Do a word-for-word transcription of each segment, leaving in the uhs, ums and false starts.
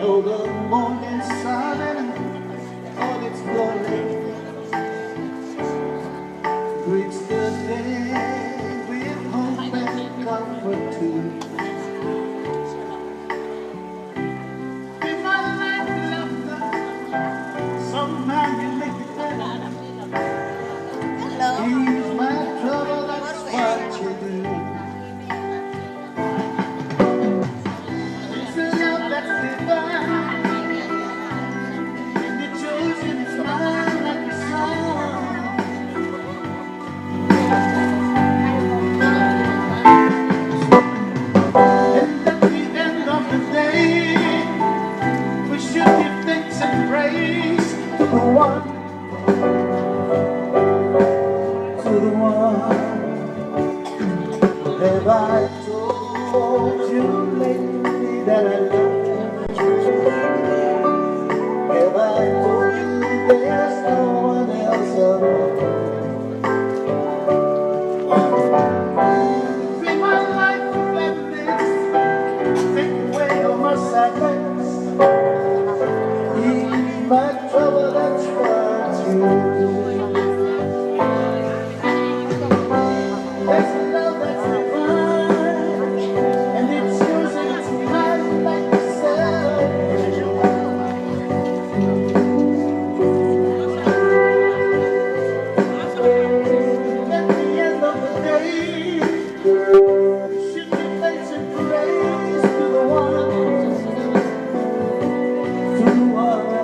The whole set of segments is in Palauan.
Though the morning sun and all its glory greets the day with hope and comfort too. Be my light and laughter, somehow you make it better. Hello. Ease my trouble, that's what you do. It's a love that's divine, and it shows in its smile like the sun. And at the end of the day, we should give thanks and praise to the one, to the one. Have I told you lately that I love you? Have I told you there's no one else above? Fill my life with gladness, take away all my sadness. Ease my trouble, that's what you do. There's a love that's divine, and it's yours and it's mine like the sun. At the end of the day, we should give thanks and praise to the one, to the one.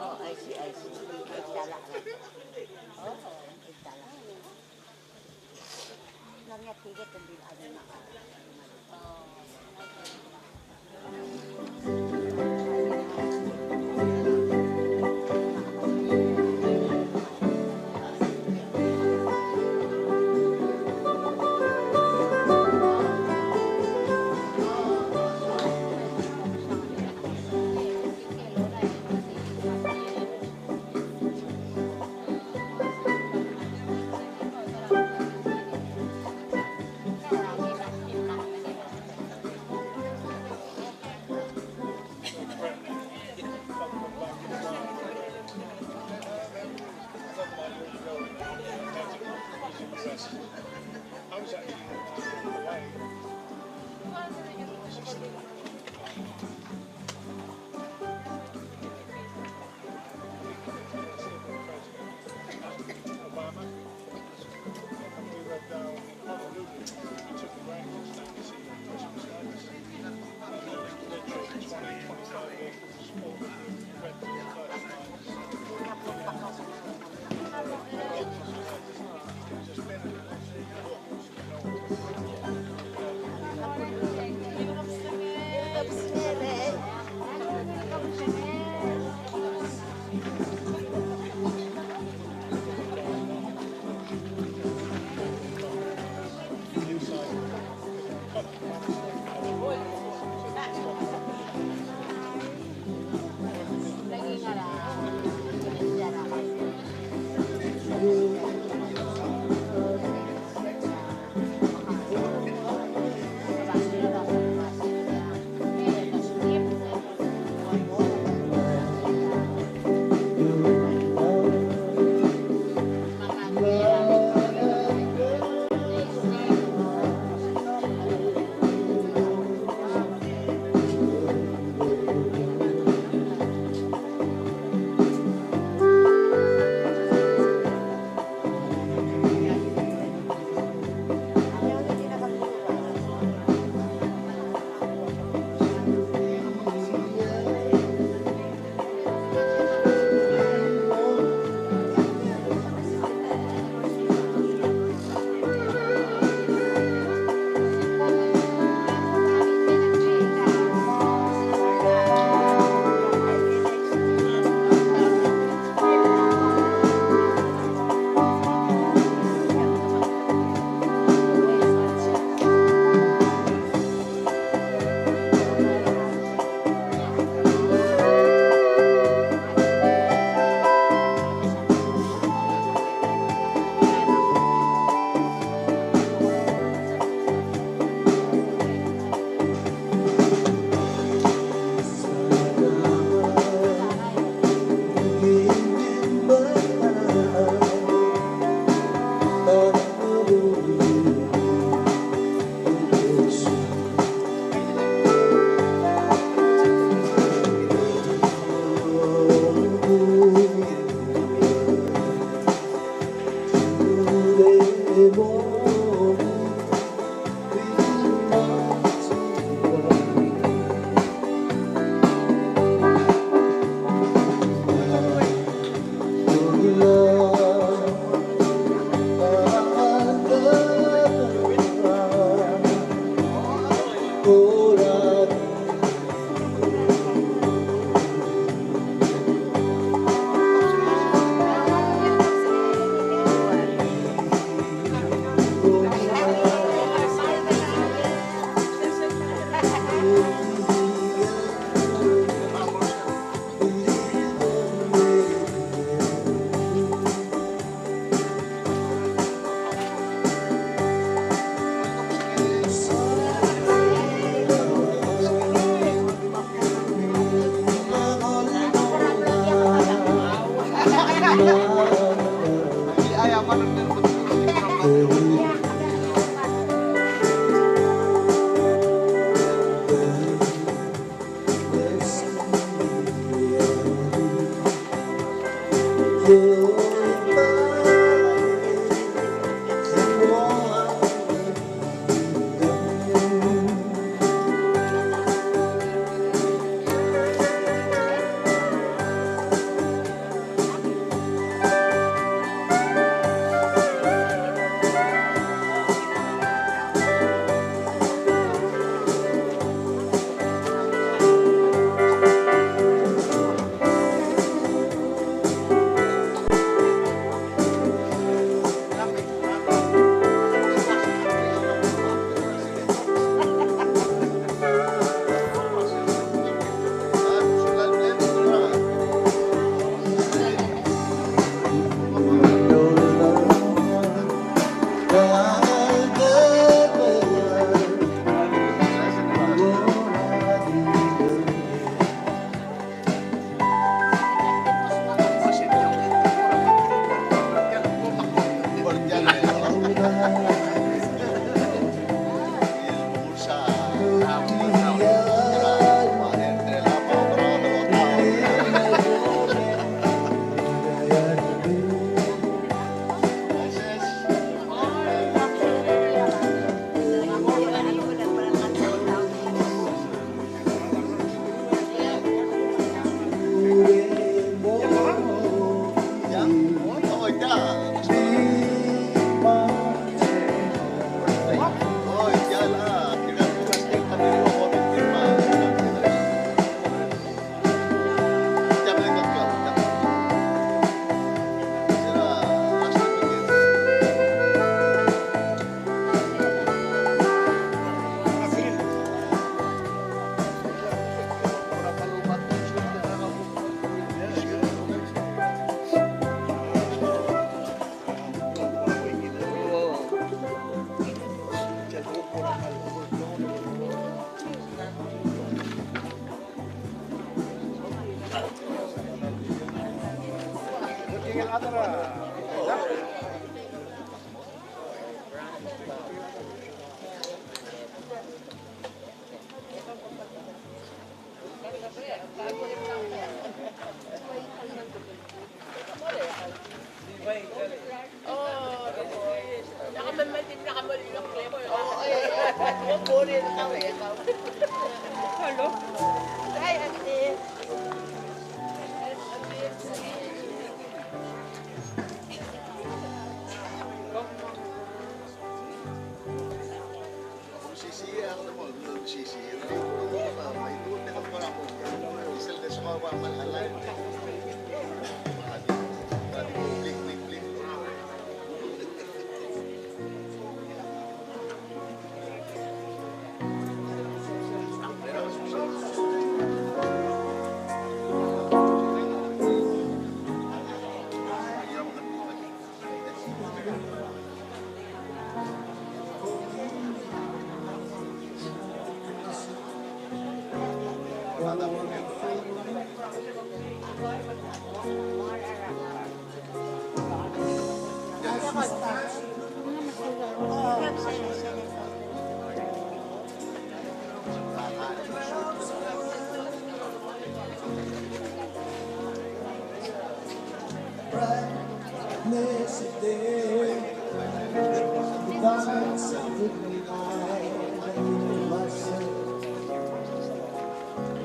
Oh, I see, I see.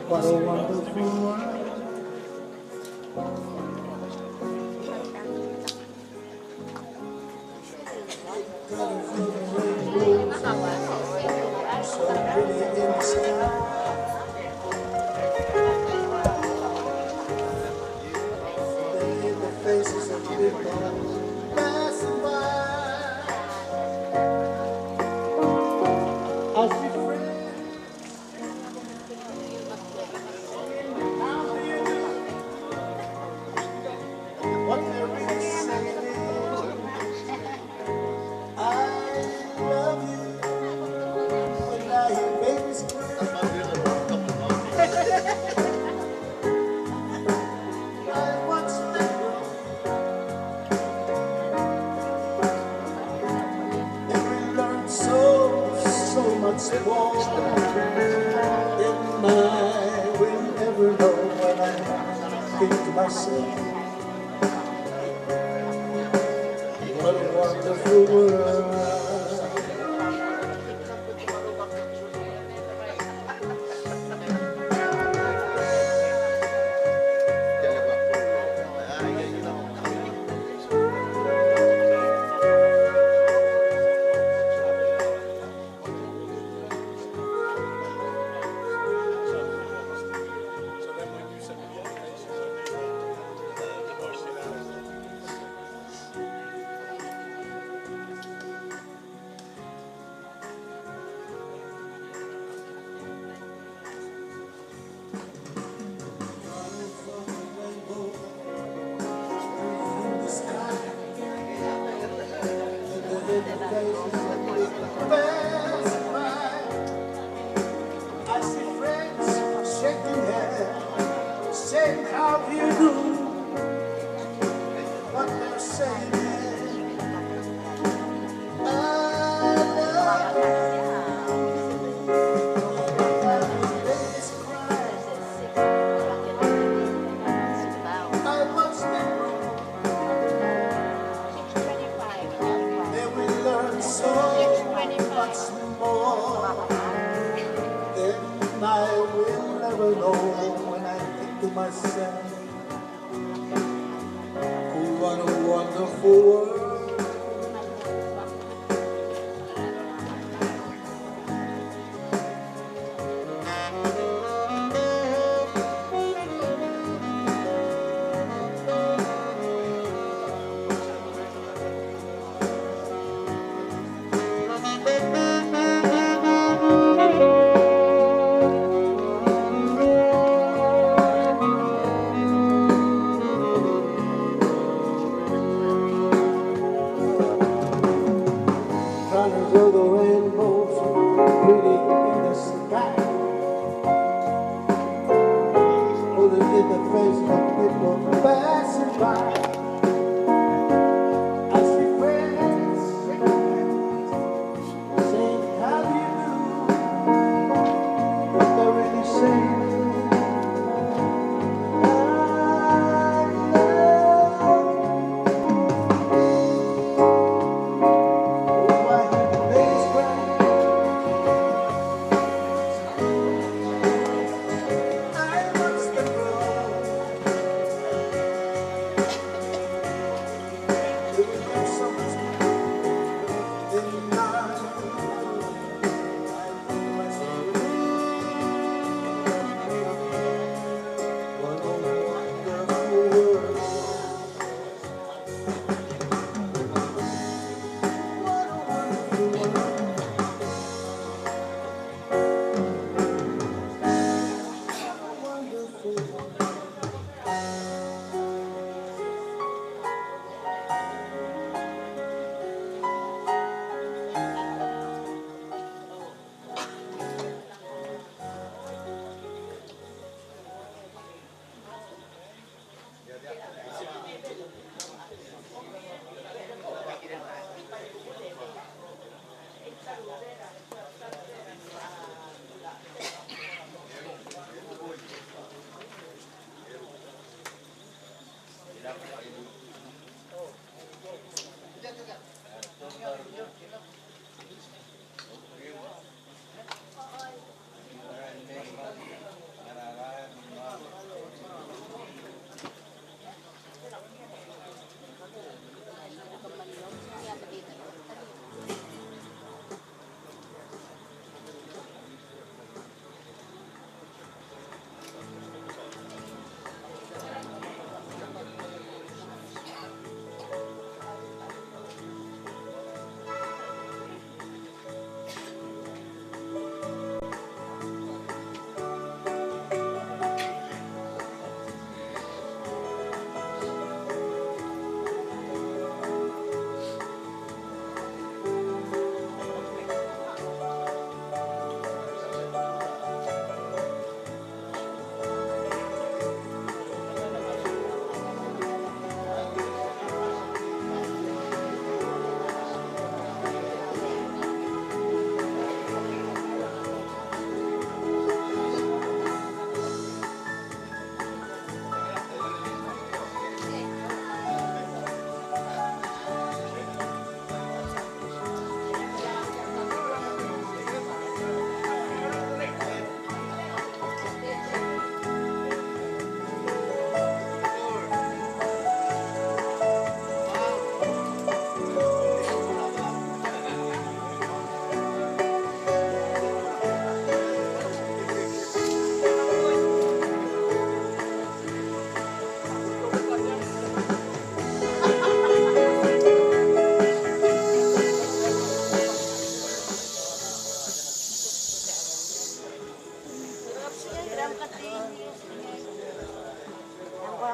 What a wonderful world. What they're really saying is, "I love you." When I hear babies cry, I watch them grow. And we learn so, so much more. In my way, never know what I think to myself. the world. I see friends shaking hands, saying, "How do you do?" What they're saying is, "I love you." Everybody's crying. I watch them grow. They will learn so much more than I will ever know. When I think to myself, what a wonderful world. Colors of the rainbow so pretty in the sky. Put it in the face of people passing by. I see friends saying, "How do you do?" What they're really saying is, "I love you." Oh, I hear the babies cry. I watch them grow.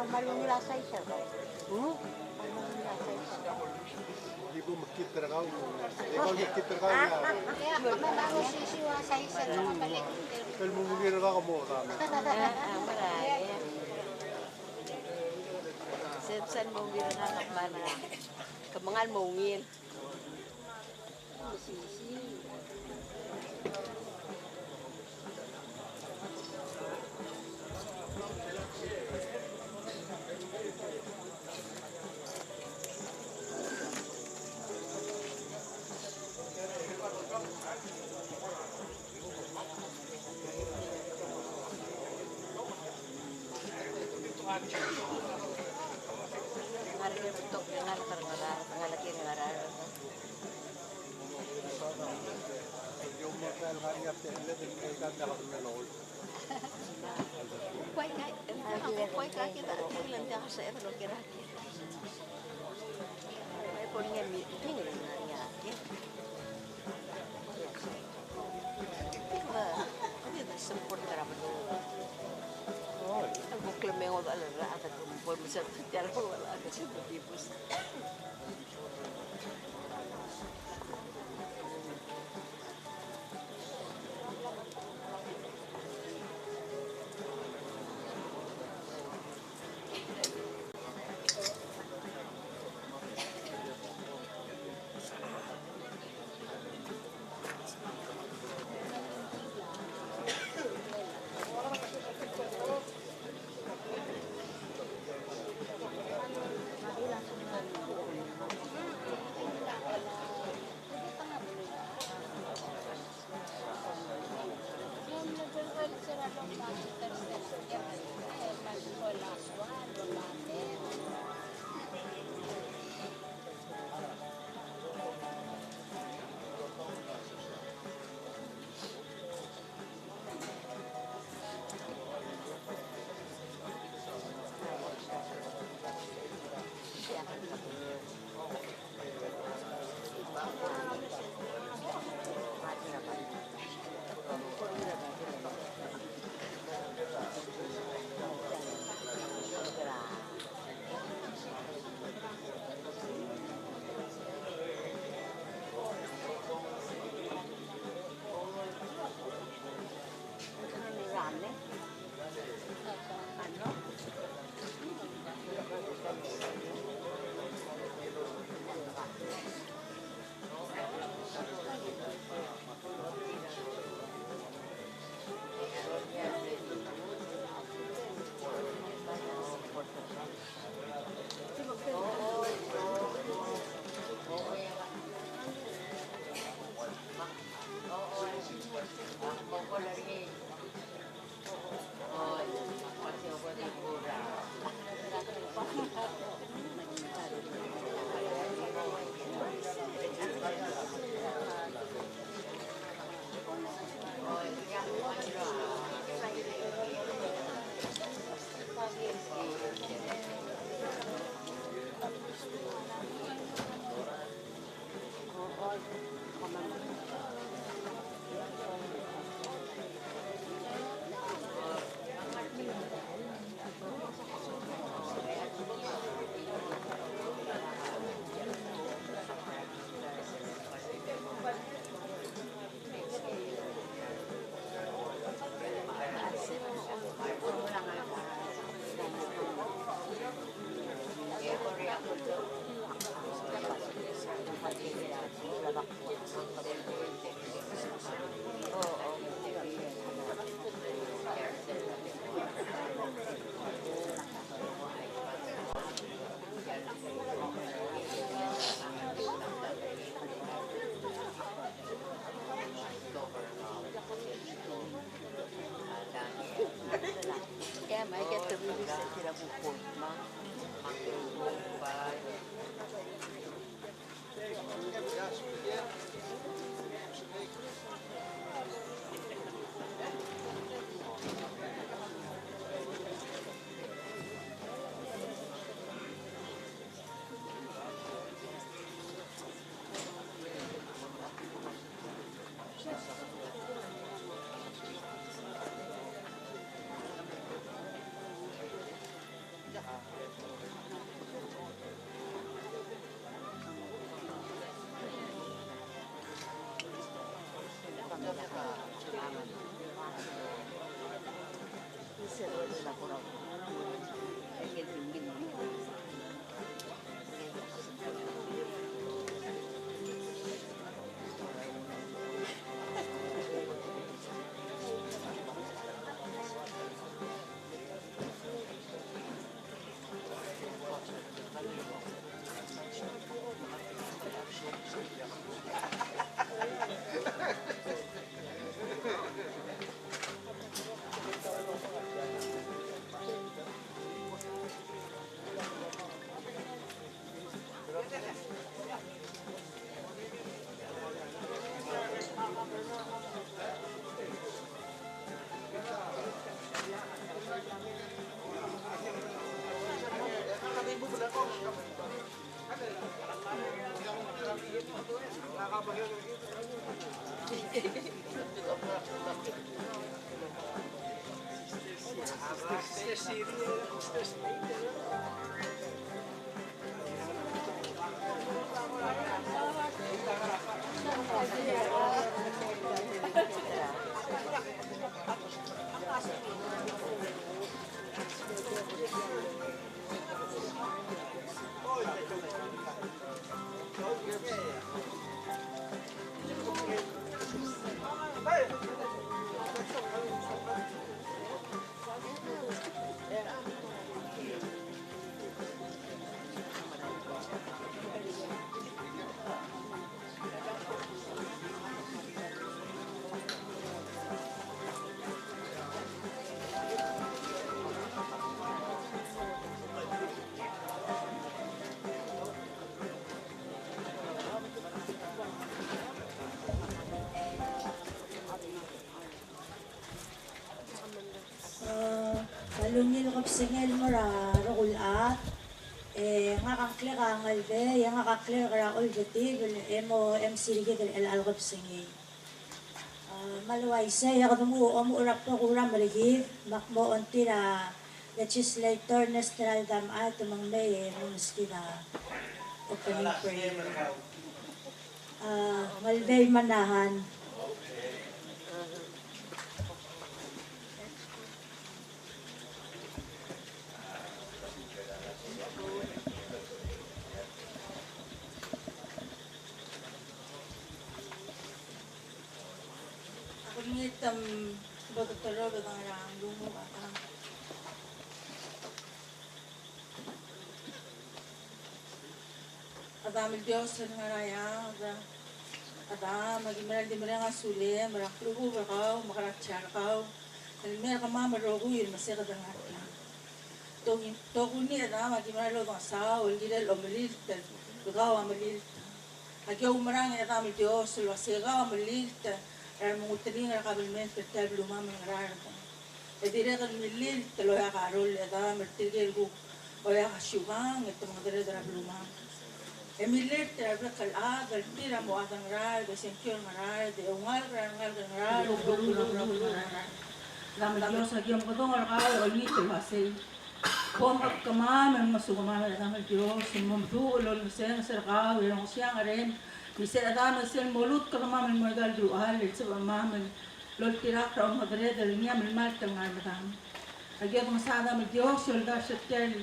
Kmal ungil a size er kau. Hmm? Kmal ungil a size er kau. Di bo mekngit er kau. Di bo mekngit er kau, ia. Ia, kmal ungil a size er kau. Kmal ungil er kau, kmo dam. Ah, ah, mera, ia. Sel, sel mo ungil er kau, kmal. Ke mengal mo ungil. Me a ungil kebesengei el mo er a rokui el chad, e ngak a ngklek a Ngelbei, e ngak a clerk er a Olbetibel, e mo MC er kid er chelecha el kebesengei. A, me a le uaisei e kede mo omuchel er a program er kid, me ak mo ongtir a Legislator Nestor Aldama, te mengmei e mo meskid a opening prayer. A, Ngelbei Manahan. Ak olengit me bo doterau e dang er a nglunguuch a tang. Chedam el Dios el ngar er a eanged, Chedam, aki mera el di mereng a sulem er a klechubechub er kau me a krasia er kau el mei er kemam el rokui el meseked er ngii. Tokuni, tokuni Chedam, aki mera el odengesau el kirel omelilt el kau a melilt. Aki oumerang e Chedam el Dios el uase kau a melilt er a remengetelir a kabelment er tia el belumam el Ngaraard. E dirrek el mililt el oeak a rol e Chedam er tirke el kuk oeak a siukang e te mengedereder er a belumam. E mililt er a rebek el chad el tir a mo chad er a Ngaraard, e sengkio er a Ngaraard, e oungalek er a rengalek er a Ngaraard, e rokui el beluu er a Ngaraard. Chedam el Dios, aki omekedong er kau e olengit el uasei bo mkemam e mngesukemam er a Chedam el Dios el mo meduch el olemesenges er kau e rongesii a ngerem. Me isei Chedam e sel mo lutk er kemam el mo aika el deruchall el sebechemam el loltirakl er a omengedereder er ngii a melemalt el ngar er medam. Aki odengesau Chedam el Dios e oldars er tia el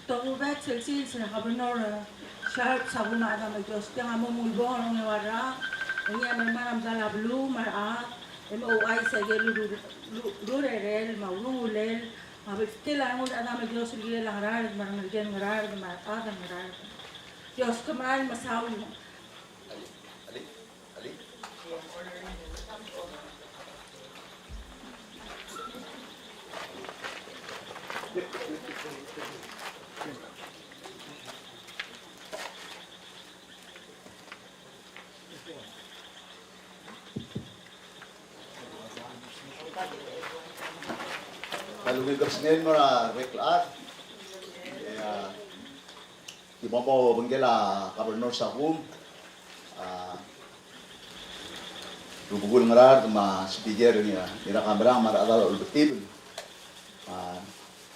tokubets el sils er a Governor Charles Sakuma. Chedam el Dios, tiang a mo ulebongel er a ongeua el rak, e ngii a melemalt er a medal a beluu me a rechad, e mo ouchais a ikel uru-, uru-, urerel me a uluulel me a bltkil a rengul er a Chedam el Dios el kirel a Ngaraard me a rengelekel Ngaraard me a rechad er a Ngaraard. Dios kemam a mesaul. Me a ungil kebesengei el mo er a rebek el chad. E a Ki mo mo obengkel a Governor Sakum, a, rubekul Ngaraard me a Speaker er a, er a Kamera me a rechad er a Olbetibel. A,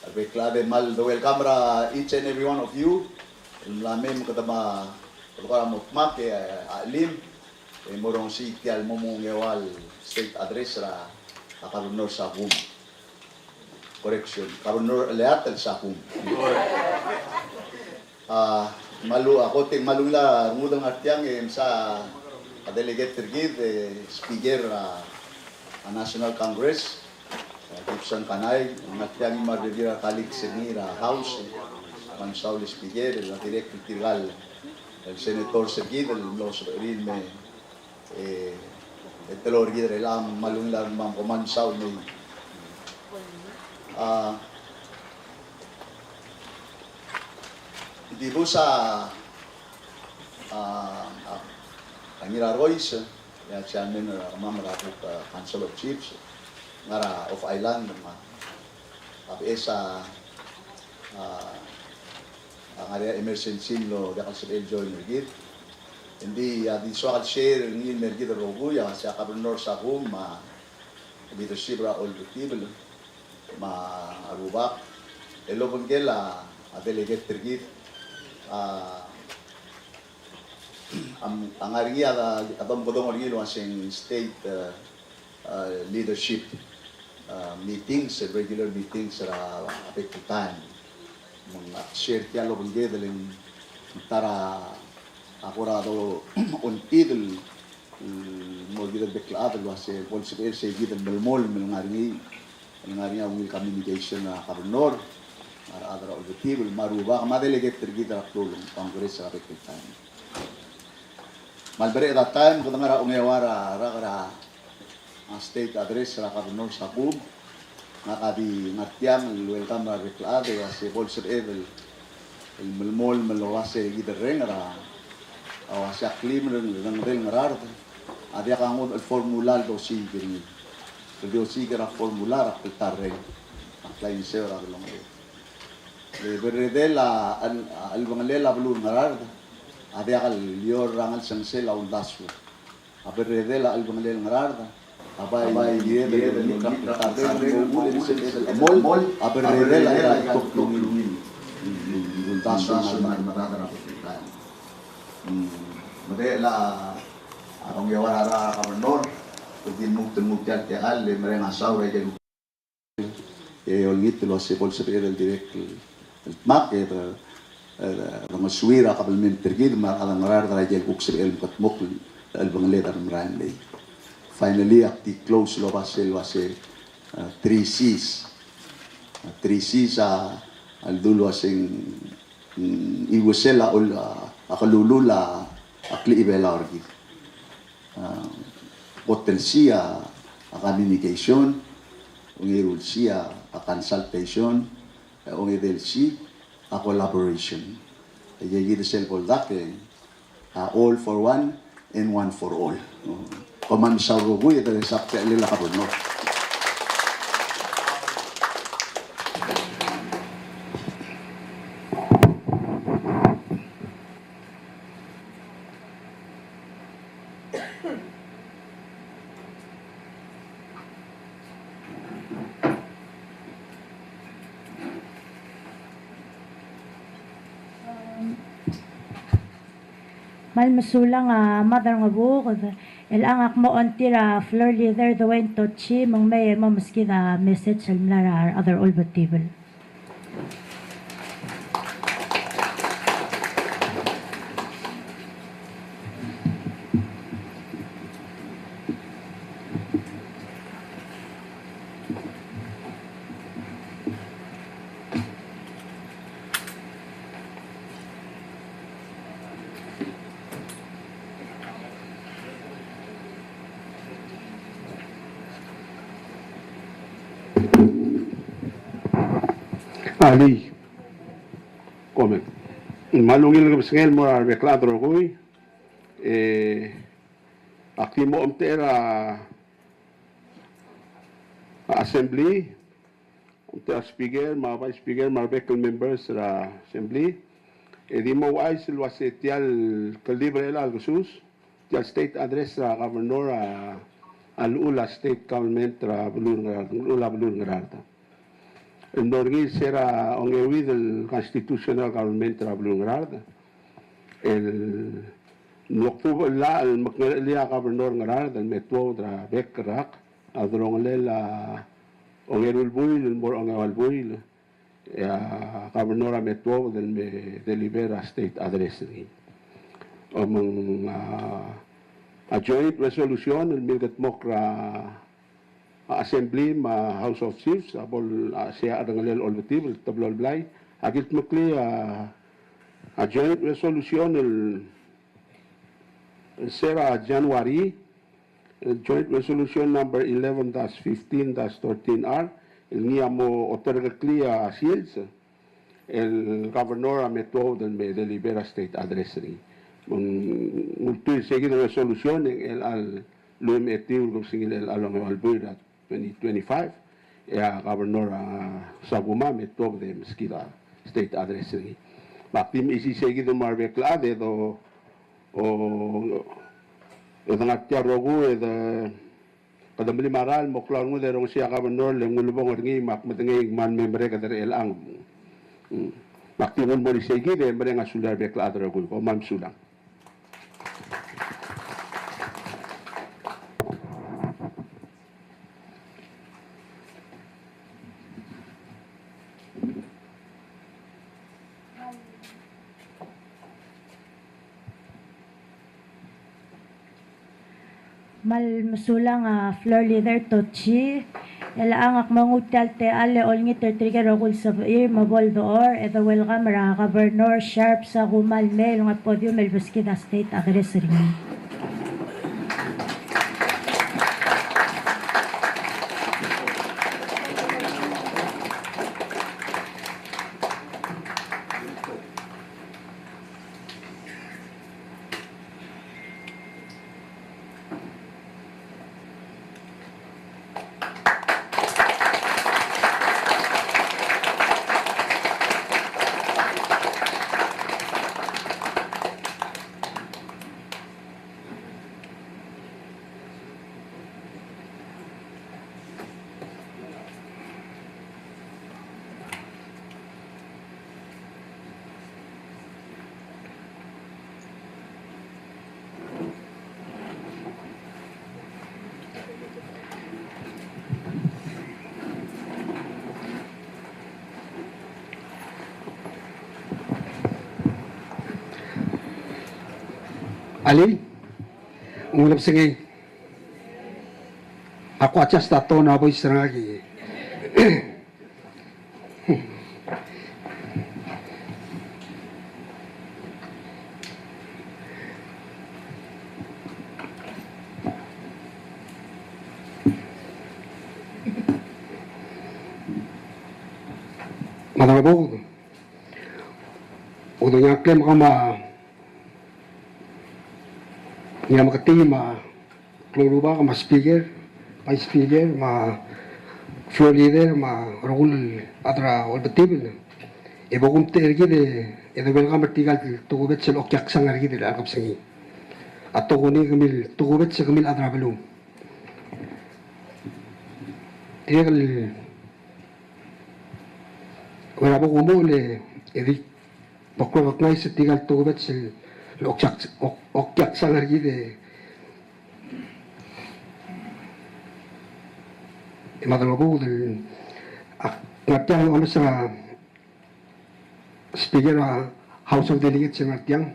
a rebek el chad e kmal de welcome er a each and every one of you el mla mei me kede mo, kede mo dmak e a chelim. e mo rongesii tia el mo mengeua el state address er a, a Governor Sakum. Correction, Governor Eleatel Sakum. A, me a lu-, a kot e ng me a ungil a rengud el ngar tiang e msa a delegate er kid, e speaker er a, a National Congress, a Gibson Kanai, ngar tiang me a rebebil er a colleagues er ngii er a House, me ng saul speaker, el dirrek el tirka el senators er kid el mlo sebechir el me e, e teloi er kid er chelechang me a ungil a rengmam, kom kmal mesaul mei. A, di bus a, a, a, a Ngirarois, e a chairman er kemam er a, a, Council of Chiefs, ngar er a off island, me a, a beches a, a, a ngar er ngii a emergency el mlo diak el sebechel el join er kid. Engdi a di soak el share er ngii el mer kid el rokui, a se a Governor Sakum me a leadership er a Olbiil me a rubak el obengkel a, a delegate er kid. A, a ngar er ngii a, a domkedong er ngii el ua se ng state, e, a, leadership, a, meetings, regular meetings er a, a bek el taem. Me ng share tia el obengked el ng ta er a kora do ongtid el, el mo kid el bek el chad el ua se bo lsebechel sei kid el melemolem el ngar er ngii, el ngar er ngii a ungil communication er a governor, a rechad er a Olbiil me a rubak me a delegate er kid er a klou el Congress er a bek el taem. Me a lebereched a taem, kede ngar er a ongeua er a rak er a, a, state address er a Governor Sakum. Ngak a di ngar tiang el welcome er a rebek el chad, e ua se bo lsebeched el, el melemolem el ua se kid el reng er a, a ua se a klim er a rengedel Ngaraard a diak a ngodech el formula el dosiik er ngii. El dosiik er a formula er a kltarreng, a klainseu er a delongeled. Le berredel a, a, a chelebengelel a beluu er Ngaraard a diak el lior er a ngelsengsel a uldasu. A berredel a chelebengelel Ngaraard a bai, bai lied el olengit er a kltarreng, mo uchul e ng sebeched el chemol a berredel a ika el betok el ungil, mm, uldasu el ngar er a medad er a bek el taem. Mm, me de la, a, ongeua er a rak er a governor, kede di lmuut el nguu tia el techall e mereng a saul er a ikel e olengit el ua se bo lsebeched el dirrek el, el dmak e de, e de, de ngesuir a kabelment er kid me a rechad er a Ngaraard er a ikel kuk sebechel el mekedmokl el chelebengeled er a merael mei. Finally, ak di close el oba sel ua se, e, three Cs. E, three Cs a, a ledu el ua se ng, mm, iuesel a ol-, a, a kelulul a, a klechibelau er kid. A, kot el C a, a communication, ongeru el C a, a consultation, e ongedei el C a collaboration. E kid sel bo ldak e, a, all for one and one for all. Kom kmal mesaul el rokui e de sabtechelir a governor. Kmal mesulang a Mad er a Ngebuked, el ngak a mo ongtir a floor leader Dwayne Tochi, me ng mei e mo meskid a message el mla er a rechad er a Olbiil. Alii. Komen. Me a ungil kebesengei el mo er a rebek el chad el rokui, e ak di mo omtechei er a, a assembly, omtechei er a speaker, me a vice speaker, me a rebek el members er a assembly, e di mo ouchais el ua se tia el kldibel er chelecha el kesus, tia el state address er a governor a, a llechul a state government er a beluu er Ngaraard, llechul a beluu er Ngaraard. El mlo er ngii se er a ongeuid el constitutional government er a beluu er Ngaraard. El Ng lak bo el llach el mekngelii a governor Ngaraard el me tuobed er a bek el rak a delongelel a ongeru el buil el mo er a ongeua el buil, e a governor a me tuobed el me deliver a state address er ngii. Me ng, a, a joint resolution el milkedmokl er a a Assembly me a House of Chiefs a bo el, a, se a cherengelel olbetibel el teblo el blai a kildmeklii a, a joint resolution el se er a January, el joint resolution number eleven dash fifteen dash thirteen R, el ngii a mo oterkeklii a sils el governor a me tuobed el me deliver a state address er ngii. Me ng ultuil seikid el resolution e ng chelecha el lluich me a etiu el kebesengil er chelecha el ongeua el buil er a twenty twenty-five, e a governor a Sakuma a me tuobed e meskid a state address er ngii. Me ak di mechisii seikid el mo er a rebek el chad e do, o, e de ngar tia el rokui e de Kede melim a ralm el mo klou a rengud e rongesii a governor el ng ulebongel er ngii me ak medengei me ng mle mereked er chelechang. Mm. Me ak di nguu el mo er isei kid e mereng a sulir a rebek el chad el rokui. Kom kmal mesulang. Kmal mesulang a Floor Leader Tochi. Chelechang ak mo nguu tia el techall e olengit er tirke el rokui el sebechir me bo ledechor e de welcome er a Governor Sharp Sakuma el mei el ngar er a podium el beskid a state address er ngii. Alii, ng ulebesengei. Ak ua adjust a tone a voice er ngak e. Me a deleboked, kede ngii a ngklem kau me a, ngii a meketii me a klou el rubak me a speaker, vice speaker, me a floor leader, me a rokui el chad er a olbetibel. E bo kumtechei er kid e de welcome er tirka el tokubets el okiaksang er kid er chelecha el kebesengei. A tokuni kemiu el tokubets e kemiu el chad er a beluu. Tirke el, er a bo kumuchel e di bo krecognize er tirka el tokubets el okiak-, ok-, okiaksang er kid e, e me a deleboked el, ak ngar tiang el omes er a speaker er a House of Delegates er a ngar tiang,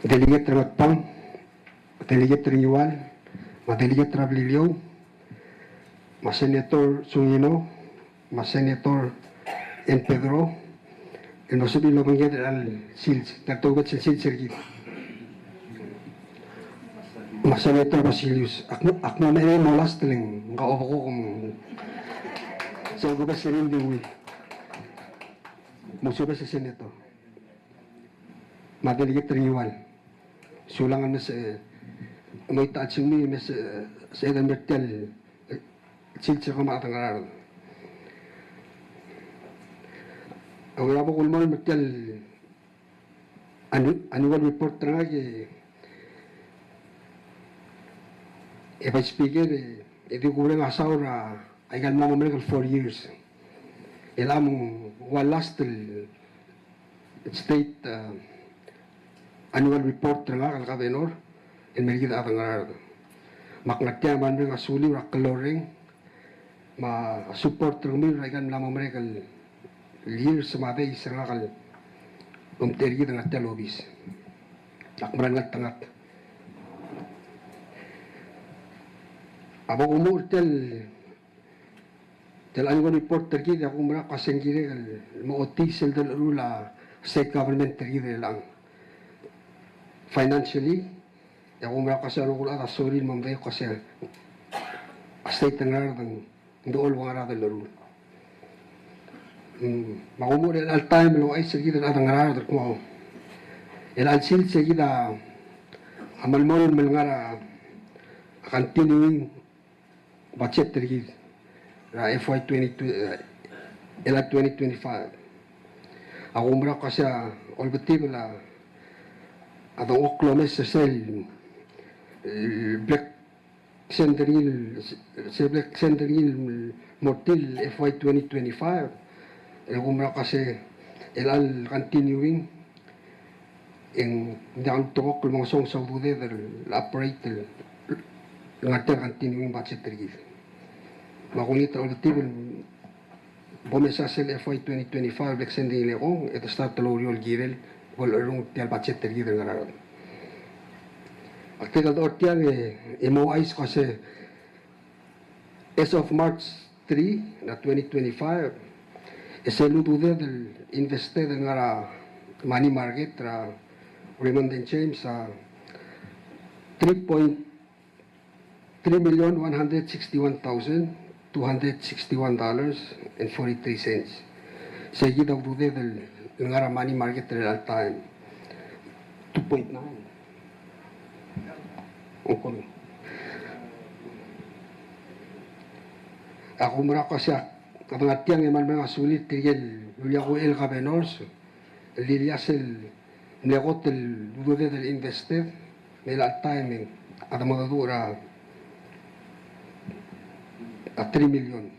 delegate er a Ngatpang, delegate er a Ngiwal, me a delegate er a Beliliou, me a Senator Sungino, me a Senator N. Pedro, el mo sebechir el obengked er a sils, tia el tokubets el sils er kid. Me a Senator Basilius, ak mo, ak mo mereng el mo last el ng, ng kau obekuk me ng, sel kubes er ngii el di ungil. Mo subes e Senator. Me a delegate er a Ngiwal. Sulang el mes, e, mo ita el sengmi el mes, e, sebeched el mer tia el sils er kemam a chad er a Ngaraard. A ua bo kulemolem er tia el annu-, annual report er ngak e, e Vice Speaker, e, e di kuureng a saul er a, aika el mla mo merek el four years. E le ng ua last el state, a, annual report er ngak el governor el mer kid a chad er a Ngaraard. Me ak ngar tiang e kmal mereng a suliu er a klou el reng me a support er kemiu er aika el mla mo merek el years me a days er ngak el omtechei er kid er ngak tia el obis. Ak meral ngeltengat. A bo kumuchel er tia el, tia el annual report er kid, e ak oumerang el kmo se ng kirek el mo ochotii sel delecherul a state government er kid er chelechang financially, e ak oumerang el kmo se a rokui el chad a sorir el mo medengei el kmo se a state er a Ngaraard a ng dechor el ua ngera a delecherul. Mm, me a kumuchel er chelecha el taem el ouchais er kid el chad er a Ngaraard el kmo, er chelecha el sils e kid a melemolem el ngar er a continuing budget er kid er a F Y twenty, eh, er a twenty twenty-five. Ak oumerang el kmo se a Olbetibel a, a dengchokl el omes er sel, eh, bla ksend er ngii, se bla ksend er ngii el mo er tir el F Y twenty twenty-five, e ak oumerang el kmo se er chelecha el continuing e ng diak lulterekokl el mo ngesonges a ududed el operate el ngar tia el continuing budget er kid. Me ak olengit er a Olbetibel bo mesa sel F Y twenty twenty-five el bla ksend er ngii el ekong, e te start el oureor el kirel bo lecherrungel tia el budget er kid er a Ngaraard. Ak dirrek el dechor tiang e, e mo ouchais el kmo se as of March three er a twenty twenty-five, e sel ududed el invested el ngar er a money market er a Raymond and James a three point three million one hundred sixty-one thousand two hundred sixty-one dollars and forty-three cents. Sei kid a ududed el ngar er a money market er chelecha el taem. Two point nine. Ak oumerang el kmo se a dengar tiang e kmal mereng a sulir tirke el ulia kuk el governors el lilia sel mle kot el ududed el invested, me er chelecha el taem e a de mo deduch er a, a three million,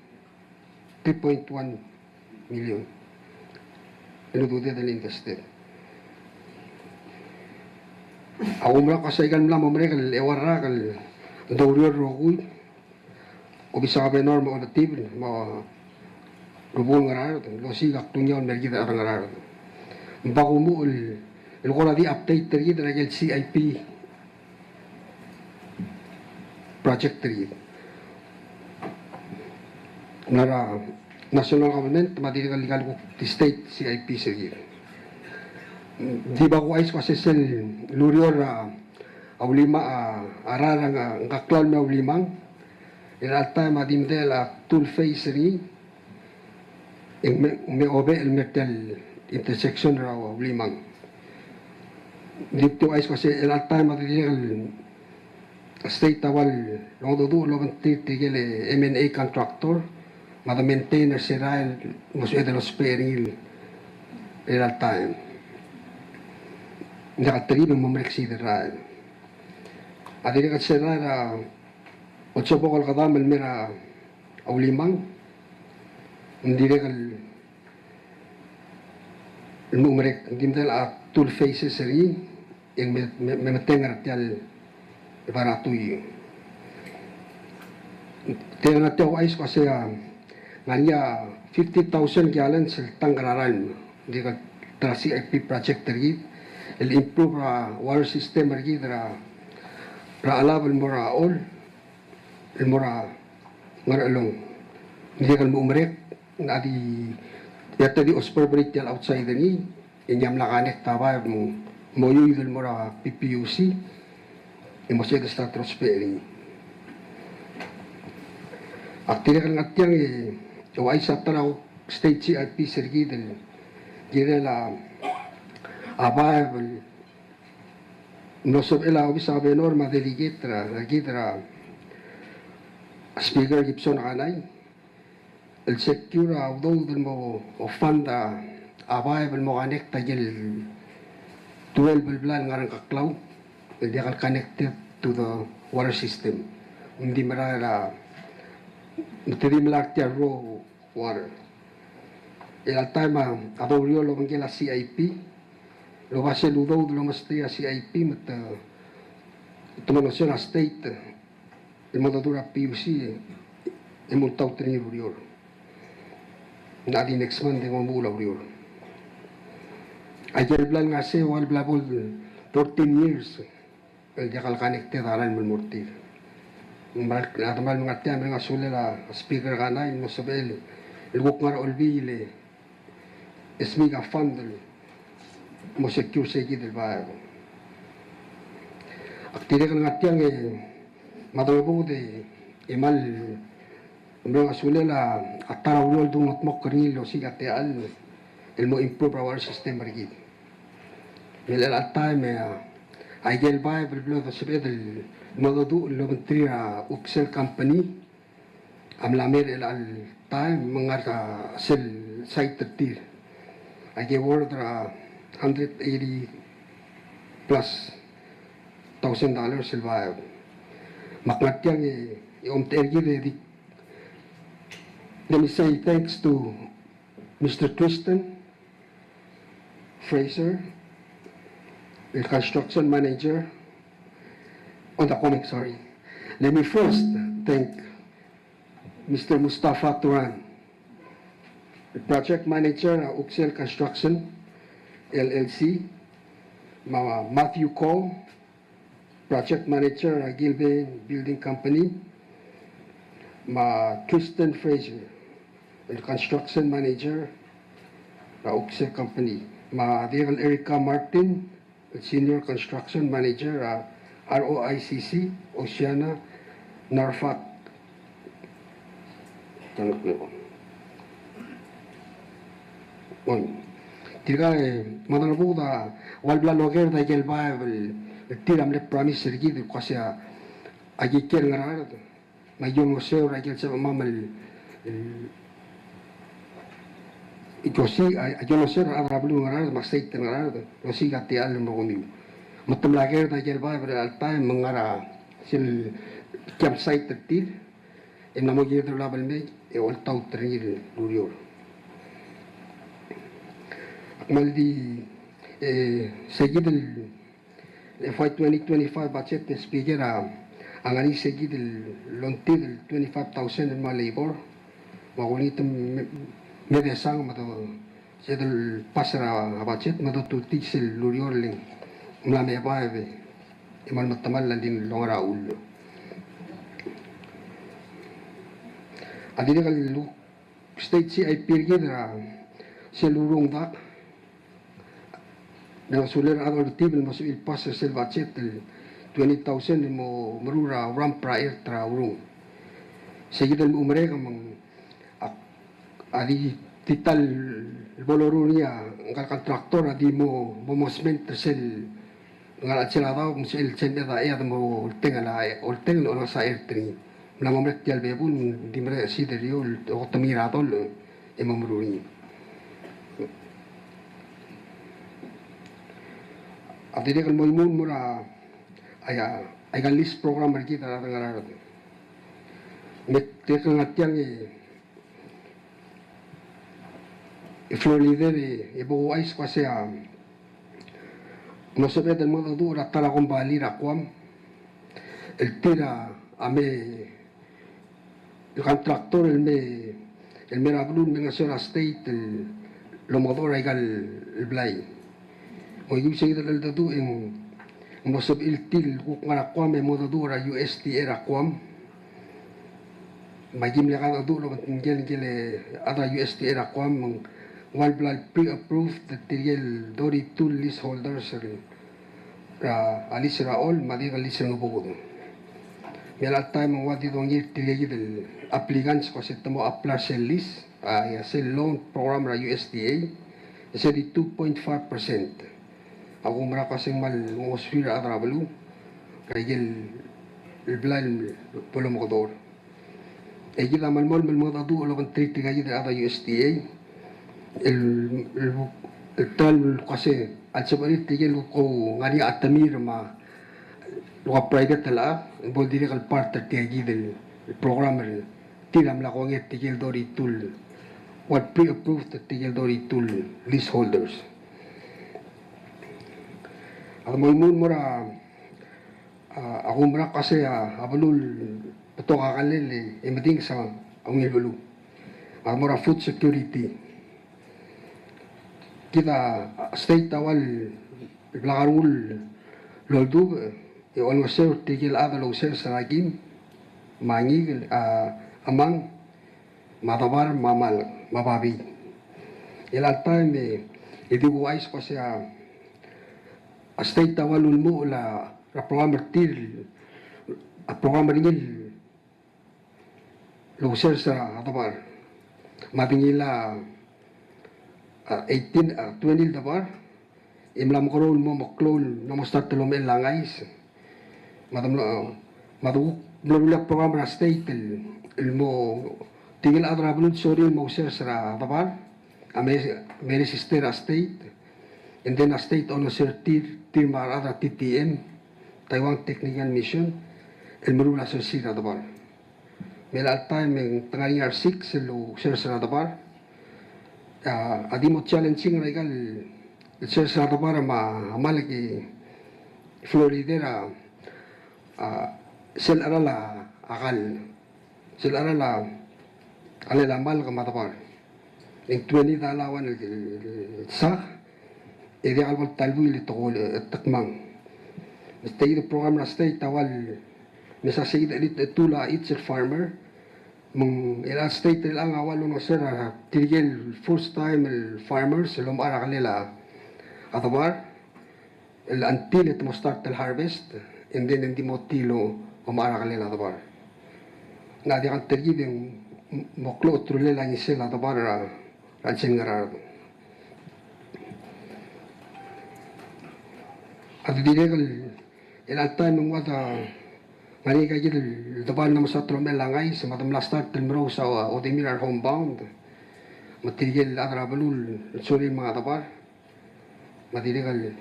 three point one million el ududed el invested. Ak oumerang el kmo se aika el mla mo merek el eua el rak el doureor el rokui, obis er a governor me a Olbetibel me a rubekul Ngaraard el osiik a kdungiau el mer kid el chad er a Ngaraard. Me bo kumuchel el, el kora di update er kid er aike el C I P project er kid. Ng ngar er a national government me a dirrek el aika el kuk di state C I P er kid. Di bo kuchais el kmo se sel ureor er a Ulimang, a, a rael er a Ngkeklau el me a Ulimang, er chelecha el taem a di medechel a two phase er ngii, e ng me, me obechel el mer tia el intersection er a Ulimang. Di tia ouchais el kmo se er chelecha el taem a dirrek el state a ua longedecheduch el obengterir tirke el M and A contractor me a de maintain er se el rael el mo sebeched el ousbech er ngii er chelecha el taem. Ng diak el telkib e ng mo merek sei el rael. A dirrek el se el rael er a Otsobok el kedam el mer a Ulimang, ng dirrek el el mo merek, ng di medechel a two phases er ngii, e ng me, me, me metengel er tia el Baratuyo. Te ngar tia ouchais el kmo se a, ng ngar er ngii a fifty thousand gallons el tank er a rael, ng dirrek el ta er a C I P project er kid, el improve er a water system er kid er a, er a Chelab el mo er a Chol, el mo er a Ngerchelong. Ng dirrek el mo merek, ng di, e te di ousbech er tia el outside er ngii, e ng mla connect a baeb el mo, mo oiuid el mo er a P P U C, e mo sebeched el start er a ousbech er ngii. Ak dirrek el ngar tiang e, e ouchais a ta er a state C I P er kid el kirel a, a baeb el mlo sebechel a obis er a governor me a delegate er a, er kid er a Speaker Gibson Kanai, el secure a udoud el mo fund a, a baeb el mo connect a ikel twelve el blai el ngar er a Ngkeklau el diak el connected to the water system. Ng di merael a, me te di melai er tia el raw water. Er a taem a, a doureor el obengkel a C I P, el oba sel udoud el omesterir a C I P me te, te mo olengeseu er a state el mo dmu er a P U C e mo oltaut er ngii er a ureor. Ng di next month e ng omuchel a ureor. Aike el bla el ngar sei a ua el bla bo el fourteen years el diak el connected a rael el mo er tir. Me a, a kmal mengat tia, me ng mereng a sulel a speaker er a Kongai el mo sebechel el kuk ngar er a olbiil e smiik a fund el mo secure sei kid el baeb. Ak dirrek el ngar tiang e me a dengebuked e kmal mereng a sulel a ta er a ureor el dungedmokl er ngii el osiik a techall el mo improve er a water system er kid. Me a chelecha el taem e a, aike el baeb el bla lsebeched el mo dodu el obengterir a Uxel Company a mla mei er chelecha el taem me ng ngar er a sel site er tir. Aike worth er a hundred eighty plus thousand dollars el baeb. Me ak ngar tiang e, e omtechei er kid e di, let me say thanks to Mister Tristan Fraser, the construction manager on the Comic, sorry. Let me first thank Mister Mustafa Turan, the project manager at Uxel Construction L L C, me a Matthew Cole, project manager er a Gilbane Building Company, me a Tristan Fraser, el construction manager er a Uxel Company, me a dirrek el Erica Martin, el senior construction manager er a R O I C C, Oceania, Norfolk, Oi. Tirka e, me a dengebuked a ua el bla lokerd a ikel baeb el, el tir a mle promise er kid el kmo sei a, a ikel Ngaraard, me a ikel olengeseu er a ikel sebechemam el, el, el osiik, a, a ikel olengeseu er a rechad er a beluu er a Ngaraard, me a state er a Ngaraard, el osiik a techall el mo kemiu. Me te mla kerd a ikel baeb er chelecha el taem, me ng ngar er a sel campsite er tir, e mla mo kired el olab el mei e oltaut er ngii el ureor. Ak kmal di, e, sei kid el F Y twenty twenty-five budget, Speaker, a, a ngar er ngii sei kid el longtid el twenty-five thousand el mo er a labor. Me a kulengit me, me desang me do Sel pass er a budget me dotutii sel ureor el ng mla me baeb e me a lemetemall a di longar a uchul. A dirrek el state C I P er kid er a sel urung dak, me ng sulir a doltibil el mo sebechir el pass er sel budget el twenty thousand el mo meruul er a ramp er a ert er a urung. Sei kid el mo merek me ng Ak, a di, di ta el bo loruul er ngii a ngka el contractor a di mo, mo, mo cement er sel ngar er a chelsel a daob me sel, sel cement a, e a di mo oltengel a, oltengel el olengasech a ert er ngii. Mla mo merek tia el bebul, di merek a seed er eou el oketemir a dollar e mo meruul er ngii. A dirrek el mo imuul el mo er a, a, aika el lease program er kid er a rechad er a Ngaraard. Me tirke el ngar tiang e e floor leader e, e bo kuchais el kmo sei a mlo sebeched el mengedecheduch er a ta er a kombalii er a Guam el tir a me el contractor el me, el me er a beluu el me ngeseu er a state el omekedechor er aika el blai. Me ng sei kid el cheldecheduch e ng mlo sebechir el tir el kuk ngar er a Guam e mengedecheduch er a U S D A er a Guam. Me aki mle kadecheduch el obengkel, ngike el chad er a U S D A er a Guam me ng ua el bla el pre-approved er tirke el thirty-two leaseholders er a, a lease er a Choll me a dirrek el lease er a Ngebuked. Me a chelecha el taem me ng ua di dongir tirke kid el applicants el kmo sei te mo apply er sel lease, a, ia sel loan program er a U S D A, e sei di two point five percent. A kumerang el kmo sei ng kmal ngosuir a rechad er a beluu er aike el blai el bo lomekedechor. E kid a melemolem el mengedecheduch el obengterir tirka kid el chad er a U S D A el, el, el ta el kmo sei a lsebechirir tirke el kuk ngar er ngii a chetemir me a kuk private el chad, bo el dirrek el part er tirka kid el program er tir a mla kongei er tirke el thirty-two, ua el pre-approved er tirke el thirty-two leaseholders. A de mo imuul el mo er a, a, a kumerang el kmo se a, a beluu el betok a kelel e medinges a ungil beluu. A de mo er a food security. Kid a state a ua el bla kerungul el oldubech e olengeseu er tirke el chad el ousers er a kim me a ngikel, a, chemang, me a debar, me a malk, me a babii. El chelecha el taem e, e di kuuchais el kmo se a, a state a ua el ulemuchel er a program er tir, a program er ngii el ousers er a debar. Me a dengilai a, a, eighteen, a, twenty el debar, e mla mekerreu el mo meklou el mla mo start el omechell a ngais. Me a de mlo, me a de kuk mlo rullii a program er a state el, el mo tirke el chad er a beluu el sorir el mo ousers er a debar a me, me register er a state. And then a state a olengeseu er tir, tir me a rechad er a T T M, Taiwan Technical Mission, el meruul a sers er a debar. Me chelecha el taem e ng ngar er ngii a re six el ousers er a debar. A, a di mo challenging er aika el sers er a debar me a malk e Florida er a, a, sel cheral a kall. Sel cheral a, a le a malk me a debar. E ng twenty dollar a ua el, el, el sak, e diak el bo el ta el buil e tekoi el, e, tekmang. Me se kid a program er a state a ua el, me se kid a elite tool a each el farmer. Me ng, el a state er chelechang a ua el olengeseu er tirke el first time el farmers el omechar a kelel a debar. El until e te mo start el harvest, and then ng di mo tir el omechar a kelel a debar. Ng diak el telkib e ng mo klou a ultutelel a ngisel a debar er a, er a chelsel Ngaraard. A dirrek el, el chelecha el taem e ng ua de ngar er ngii aika kid el debar el mla mo start el omechell a ngais, me a de mla start el merous a odimir a re homebound. Me tirke el chad er a beluu el sorir el menga debar. Me a dirrek el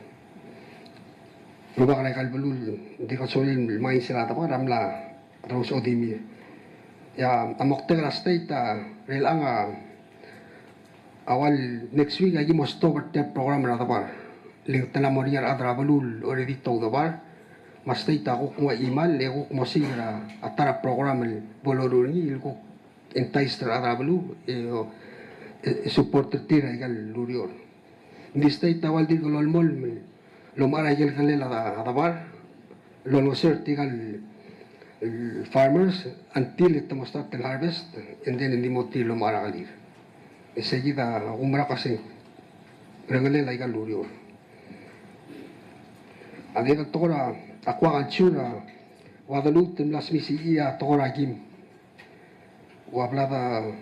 rubak er aika el beluu el dirrek el sorir el menga ngisel a debar a mla merous a odimir. E a moktek er a state er chelechang a ua el next week a ki mo stop er tia el program er a debar. Le ng te mla mo er ngii a rechad er a beluu el already te oudebar. Me a state a kuk nguu a chimal e kuk mo siik er a ta er a program el bo loruul er ngii el kuk entice er a rechad er a beluu e, e, e support er tir er aika el ureor. Ng di state a ua el dirk lolemolem el omechar aike el kelel a debar el olengeseu er tirka el farmers until e te mo start el harvest, and then ng di mo tir el omechar a kelir. E se kid a kumerang el kmo se ng rengelekel aika el ureor. A dirrek el tekoi er a aquaculture a ua de lmuut el mla smisichii a tekoi er a kim. Ua bla de,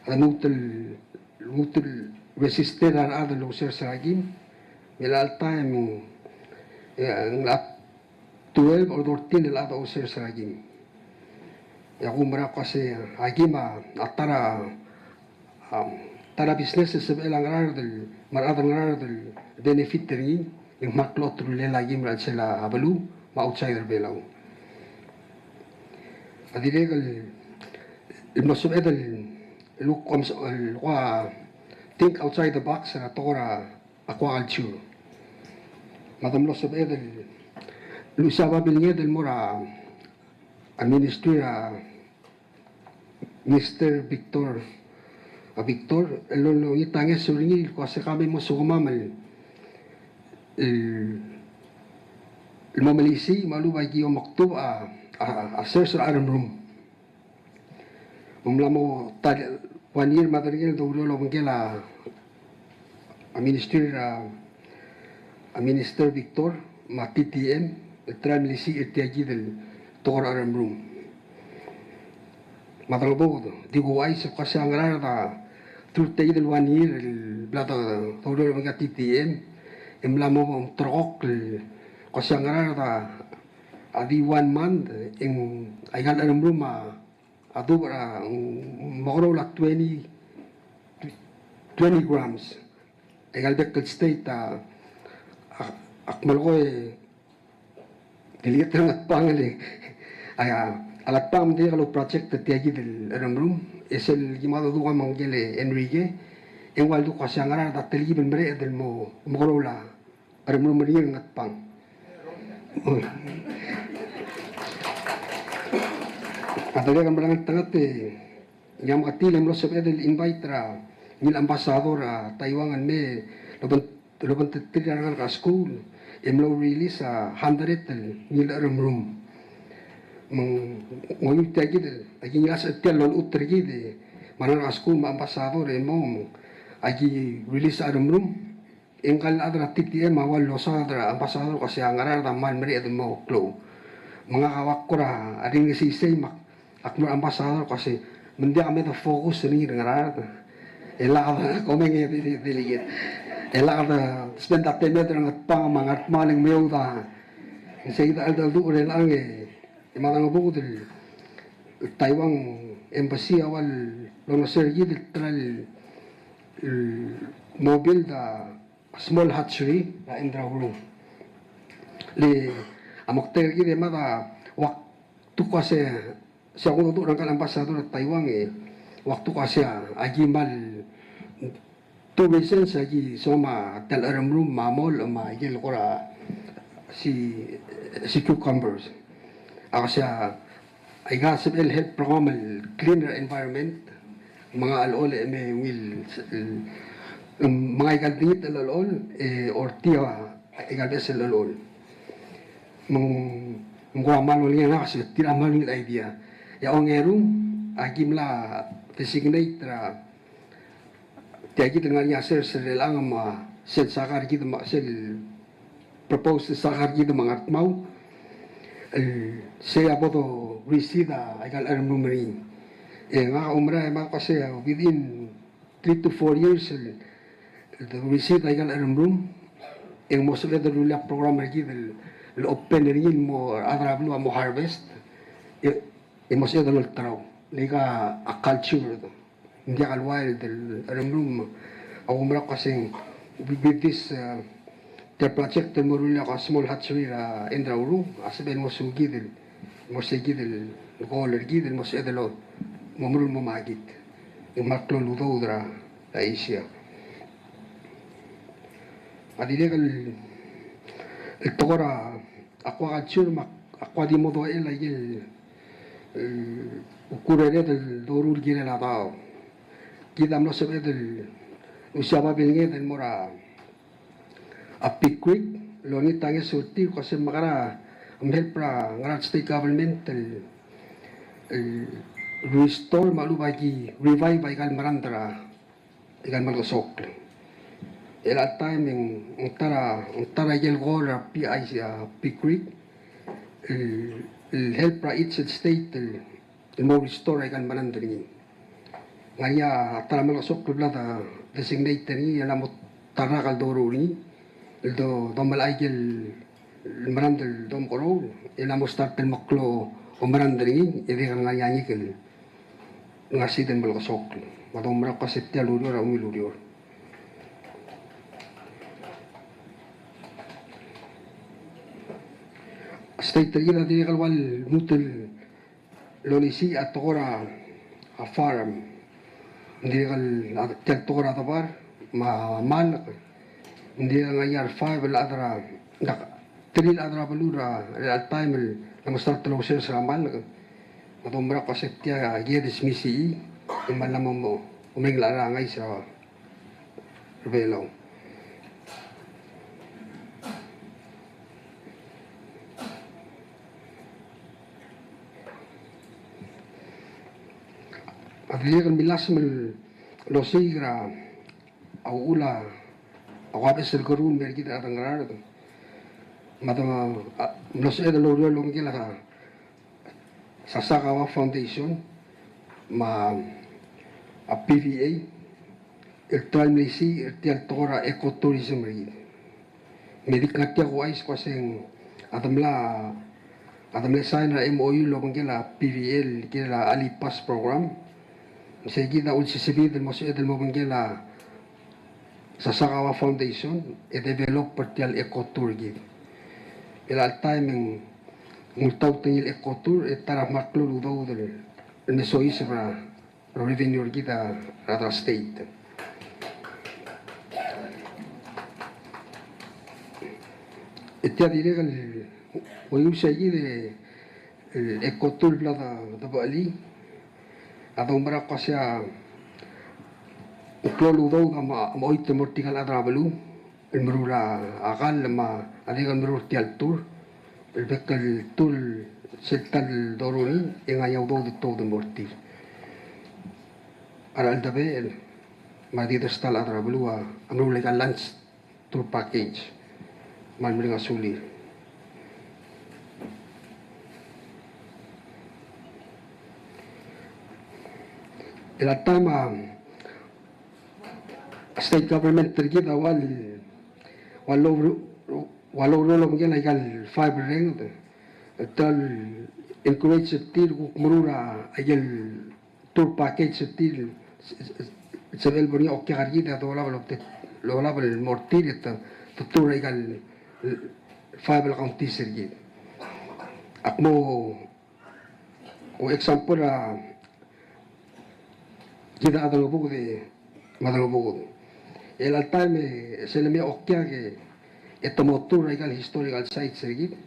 de lmuut el, lmuut el register a rechad el ousers er a kim. Me chelecha el taem e ng, e ng twelve or thirteen el chad a ousers er a kim. E a kumerang el kmo se a kim a ta er a, a ta er a business el sebechel a Ngaraard el, me a rechad er a Ngaraard el benefit er ngii, e ng kmal klou a ultutelel a kim er a chelsel a beluu me a outside er a Belau. A dirrek el, el mlo sebeched el, el kuk, el kuk think outside the box er a tekoi er a aquaculture. Me a de mlo sebeched el, el luchesii a babilnged el mo er a, a ministry er a Mister Victor, a Victor, el lo, lolengit a ngeso er ngii el kmo se ka me mo sukemam el, el, el mo melisiich me a lechub a ki omekdubech a, a, a sers er a cheremrum. Me ng mla mo ta el one year me a derengel el doureor el obengkel a, a ministry er a, a Minister Victor me a T T M el try el melisiich er tia kid el tekoi er a cheremrum. Me a deleboked, di kuuchais el kmo se a Ngaraard a through tia kid el one year el bla de, doureor el obengkel a T T M, e ng mla mo terrekokl el kmo se a Ngaraard a a di one month, e ng aika el cheremrum a, a dubech er a, ng mekerreu el twenty, twenty grams. Aika el bek el state a, a, ak melekoi e, delegate er a Ngatpang el, a, a Ngatpang me ng dirrek el project er tia kid el cheremrum, e sel ki mo duduk a ngike el Enrique, e ng ua ledu el kmo se a Ngaraard a telkib el mereched el mo, mekerreu el cheremrum er ngii er a Ngatpang. A dirrek el meral ngeltengat e ng mla meketil e mlo sebeched el invite er a ngii el ambassador er a Taiwan el mei el oben, el obengterir a rengalek er a skuul e mlo release a hundred el ngii el cherremrum. Me ng oiuii tia kid el, aki ngilasech er tia el lolechut er kid e me a rengalek er a skuul me a ambassador e mo, aki release a cherremrum. E ngka el chad er a T T M a ua losaod er a ambassador el kmo se a Ngaraard a kmal mereched el mo klou. Me ngak a ua kora ringesisei me ak mo er a ambassador el kmo se me ng diak me de focus er ngii er a Ngaraard. E lak de, komeng e de, de, delegate. E lak de spend a temed er a Ngatpang me a Ngardmau e ng meoud a. Ng sei kid a cheldecheduch er chelechang e, e mada ngebuked el Taiwan Embassy a ua lolengeseu er kid el ta el, el mo build a small hatchery er a Indrauru. Le a moktek er kid e mada ua kdu el kmo se, se a kungedecheduch er ngka el ambassador er a Taiwan e ua kdu el kmo se aki kmal two reasons aki soam a tia el cherremrum me a molech me a ikel kora sea, sea cucumbers. A kmo se a Aika a sebechel el help er kemam el clean er a environment, me ng chelechol e me ungil, el, me ng aika el dengit el chelechol, e ortii aika el beches el chelechol. Me ng, me ng kuk kmal olengit a ngak se tir a kmal ungil idea. E a ongeru, aki mla designate er a Tia kid el ngar er ngii a sers er chelechang me a sel sakar kid me a sel proposed sakar kid me a Ngardmau. El sei a bo do reseed aika el cherremrum er ngii. E ngak a oumera e me ak ua se within three to four years el, el do reseed aika el cherremrum. E ng mo sebeched el rullii a program er kid el, el open er ngii el mo a rechad er a beluu a mo harvest. E, e mo sebeched el olterau. Le aika a culture. Ng diak el wild el cherremrum. A oumera kuk ua se ng with this, uh, tia el project el mo rullii a small hatchery er a Indrauru, a sebechel el mo sei kid el, mo sei kid el goal er kid el mo sebeched el mo meruul el mo makit. E ng kmal klou el udoud er a Asia. A dirrek el, el tekoi er a aquaculture me a, aqua di mo dochel a ikel, e, kurered el doruul el kirel a daob. Kid a mlo sebeched el usia babilnged el mo er a Big Creek, el olengit a ngeso er tir, kuk ua se me kora mhelp er a Ngaraard State Government el, el restore me a lechub aki revive aika el merang er a aika el melekesokl. E chelecha el taem e ng ta er a, ng ta er a ikel goal er a P I C, a, Big Creek, el, el help er a each state el, el mo restore aika el merang er ngii. Ng ngar er ngii a ta er a melekesokl el bla de designate er ngii, e ng mo ta er a rak el doruul er ngii, el do, domelai aike el el merang el domekeroul, e ng mo start el meklou a omerang er ngii, e dirrek el ngar er ngii a ngikel ngar er sei el melekesokl. Me a domerang kuk ua se tia el ureor a ungil ureor. State er kid a dirrek el ua lmuut el el olisiich a tekoi er a farm. Ng dirrek el, a, tia el tekoi er a debar me a malk. Ng dirrek el ngar er ngii a five el chad er a, ng diak, three el chad er a beluu er a, er a taem el, ng mo start el ousers er a malk. Me a domerang kuk ua se tia kired el smisichii, e me a lemo mo, mo mereng el chad er a ngais er a Belau. A dirrek el milasem el osiik er a uchul a, a ua beches el keruul el mer kid er a rechad er a Ngaraard. Me a, a, mlo sebeched el oureor el obengkel a Sasakawa Foundation me a, a P V A el try el melisiich er tia el tekoi er a ecotourism er kid. Me di ngar tia kuchais kuk ua se ng a de mla, a de mle sign er a M O U el obengkel a P V A el kirel a Alii Pass program. Me sei kid a ulsisebid el mo sebeched el mo obengkel a Sasakawa Foundation e develop er tia el ecotour er kid. E chelecha el taem e ng ultaut er ngii el ecotour e ta er a kmal klou el udoud el me soiseb er a revenue er kid er a, er a state. E tia dirrek el Oius a kid e, e, e kot el bla de, de becheli a doumerang el kmo se a klou el udoud a mo, a mo choit el mo er tirka el chad er a beluu el meruul a kall me a dirrek el meruul er tia el tour, el bek el tour sel ta el doruul er ngii e ng ngar er ngii a udoud el tuobed el mo er tir. A recheldebechel me a di ta el chad er a beluu a meruul aika el lunch tour package. Me a le mereng a sulir. El a taem a state government er kid a ua, ua lo, ua lo, lo, lo, aika el five el renged, el ta el encourage er tir el kuk meruul aika el tour package er tir, se, se, sebechel bo er ngii a okiak er kid e dolab el, dolab el mo er tir e te, te tour er aika el five el counties er kid. Ak mo, mo example er a kid a Ngebuked, me a Ngebuked. El a taem e sel lemei a okiak e te mo tour er aika el historical sites er kid.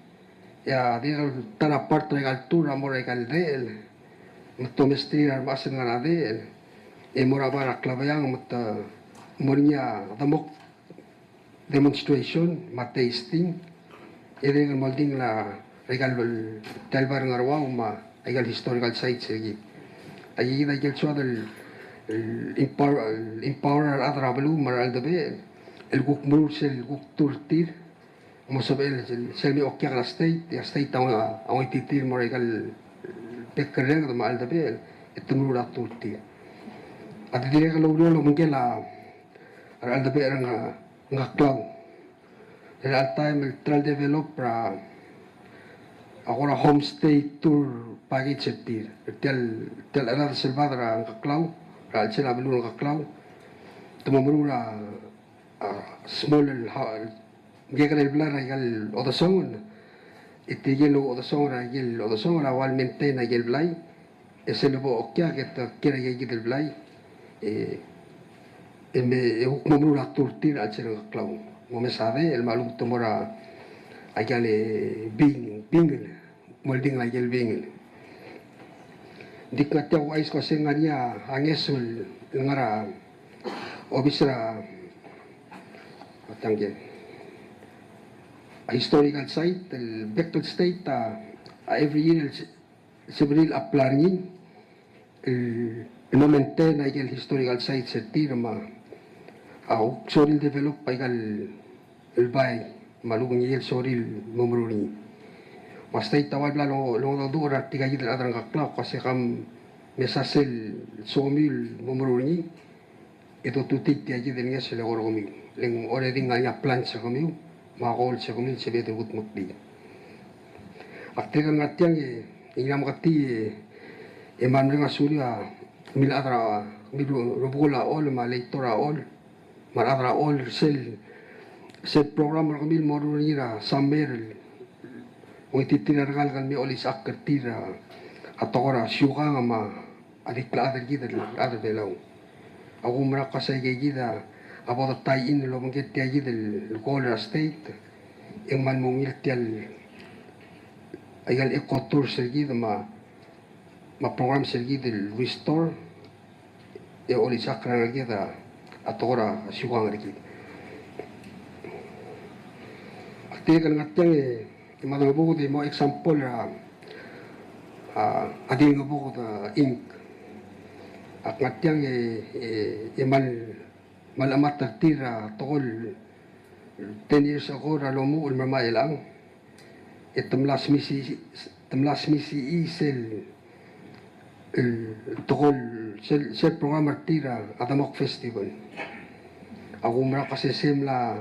E a dirrek el ta er a part er aika el tour a mo er aika el dechel. Me te mesterir a remechas el ngar er a dechel. E mo er a bai er a klebeang me te mo er ngii a demok demonstration me a tasting. E dirrek el mo oldingel er aika el, tia el bai er a Ngeruau me aika el historical sites er kid. Aika kid a ikel soad el, el empower, el empower a rechad er a beluu me a recheldebechel el kuk meruul sel kuk tour er tir. Mo sebechel sel, sel lemei a okiak er a state, e a state a, a ngoititerir el mo er aika el bek el renged me a recheldebechel e te meruul a tour er tir. A di dirrek el oureor el obengkel a recheldebechel er a Ngkeklau. Er a taem el ta el develop er a, a kora homestay tour package er tir. Er tia el, tia el chad sel bad er a Ngkeklau, er a chelsel a beluu er a Ngkeklau, te mo meruul a, a small el ha-, el kekerei el blai er aika el odesongel. E tirke el odesongel er aike el odesongel a ua el maintain aike el blai. E sel bo okiak e te kiei er aika kid el blai. E, e me, e kuk mo meruul a tour er tir er a chelsel a Ngkeklau. Mo mesa a dechel me a lechub e te mo er aika el bing, bingel. Mo oldingel aike el bingel. Ng di ngar tia el ouchais el kmo se ng ngar er ngii a ngeso el ngar er a obis er a, a tang ke, a historical site, el bek el state a, a every year el se-, sebechir el apply er ngii el, el mo maintain aike el historical sites er tir me a, a kuk sorir el develop aika el, el bai, me a lechub e ng ngii el sorir el mo meruul er ngii. Me a state a ua el bla lo, longedecheduch er tirka kid el chad er a Ngkeklau el kmo se ka mesa sel somiu el mo meruul er ngii, e dotutii tia kid el ngeso el eko er kemiu. Le ng already ngar er ngii a plans er kemiu, me a goals er kemiu el sebeched el kudmeklii. Ak dirrek el ngar tiang e, e ngii a meketii e, e kmal mereng a suliu a kemiu el chad er a, kemiu el rubekul a Choll, me a Leitor a Choll, me a rechad er a Choll er sel, sel program er kemiu el mo ruul er ngii er a summer el ngoititerir a rengalek el me olisechakl er tir a tekoi er a siukang me a a di klechad er kid el chad er Belau. A kumerang el kmo se aika kid a bo de tie in el obengkel tia kid el goal er a state, e ng kmal mo ungil tia el, aika el eco tours er kid me a, me a programs er kid el restore e olisechakl er a rengalek er kid a tekoi er a siukang er kid. Ak dirrek el ngar tiang e e me a Ngebuked e mo example er a, a, a di Ngebuked, a, Inc. Ak ngar tiang e, e, e kmal, kmal chemat er tir a tekoi el ten years ago er a lomuchel el me er a chelechang. E te mla smisichii, te mla smisichii sel, el tekoi el, sel, sel program er tir a, a Demok Festival. A kumerang el kmo se sei mla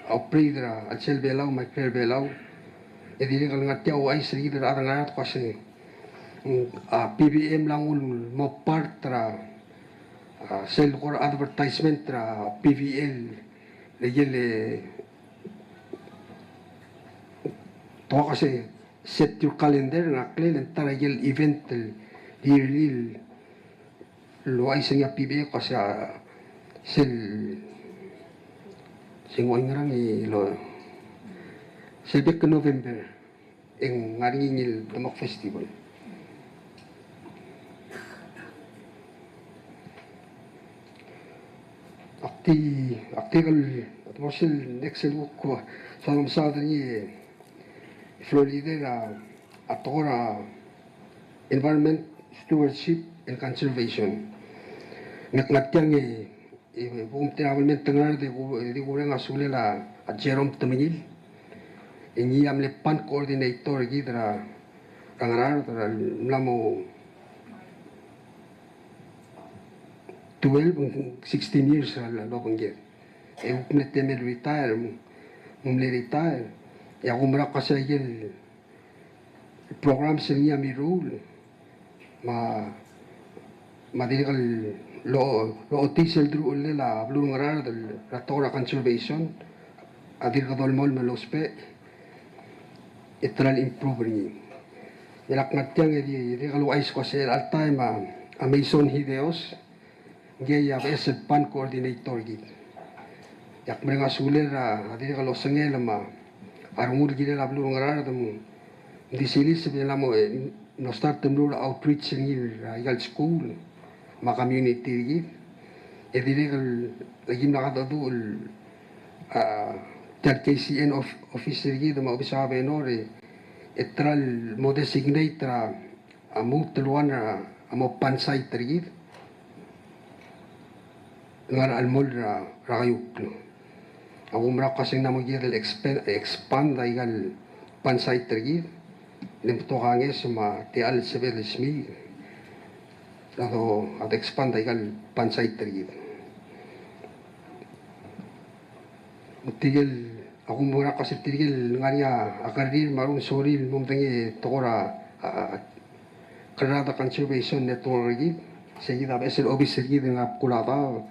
a operate er a chelsel Belau me a ikrel Belau. E dirrek el ngar tia ouchais er kid el chad er a Ngaraard el kmo se, mm, a PVA a mla nguu el mo part er a, a, sel kora advertisement er a PVA el, el, e, te kmo se set your calendar, ng ngar er ngii el ta er a ikel event el yearly el el ouchais er ngii a PVA el kmo se a sel, se ng ua ngerang el, Sebek November, e ng ngar er ngii el Demok Festival. Ak di, ak di el, at mo sel next el kuk, soam mesaod er ngii, floor leader a, a tekoi er a Environment Stewardship and Conservation. Ng ngar tiang e, e, bo kumtechei a kabelment er a Ngaraard e di ku, di kureng a sulel a, a Jerome Temengil. E ngii a mle PAN coordinator er kid er a, er a Ngaraard, er a mla mo twelve, sixteen years a lobengked. E kuk mle temel retire, ng mle retire. E a kumerang el kmo se a ikel programs el ngii a mirruul, me a, me a dirrek el lo, lo otis el deruchellel a beluu er a Ngaraard er a tekoi er a conservation, a dirk dolemolem el ousbech, e te mla improve er ngii. Me ak ngar tiang e di, dirrek el ouchais el kmo se er a chelecha el taem a, a Mason Hideos, ngii a beches el PAN coordinator er kid. E ak mereng a sulel er a dirrek el osengel me a rengul el kirel a beluu er a Ngaraard me ng di siliseb e ng mla mo, e, mlo start el meruul a outreach er ngii er a ikal school me a community er kid. E dirrek el, el kim mla kadecheduch el, a, tia el K C N of, office er kid me a obis er a governor e, e te mla mo designate er a a lmuut el one er a mo PAN site er kid. Ngar er a chelemoll er a, er a Keiukl. A kumerang el kmo se ng mla mo kired el expan-, expand a ikal PAN site er kid. Le ng betok a ngeso me a techall el sebeched el smiich. A do, a do expand a ikal PAN site er kid. Me tirke el, a kumerang el kmo se tirke el ngar er ngii a kerrir me a rengul el sorir el mo medengei a tekoi er a, a, a, Kerrada Conservation Network er kid, se kid a beches el obis er kid el ngar er a bkul a daob,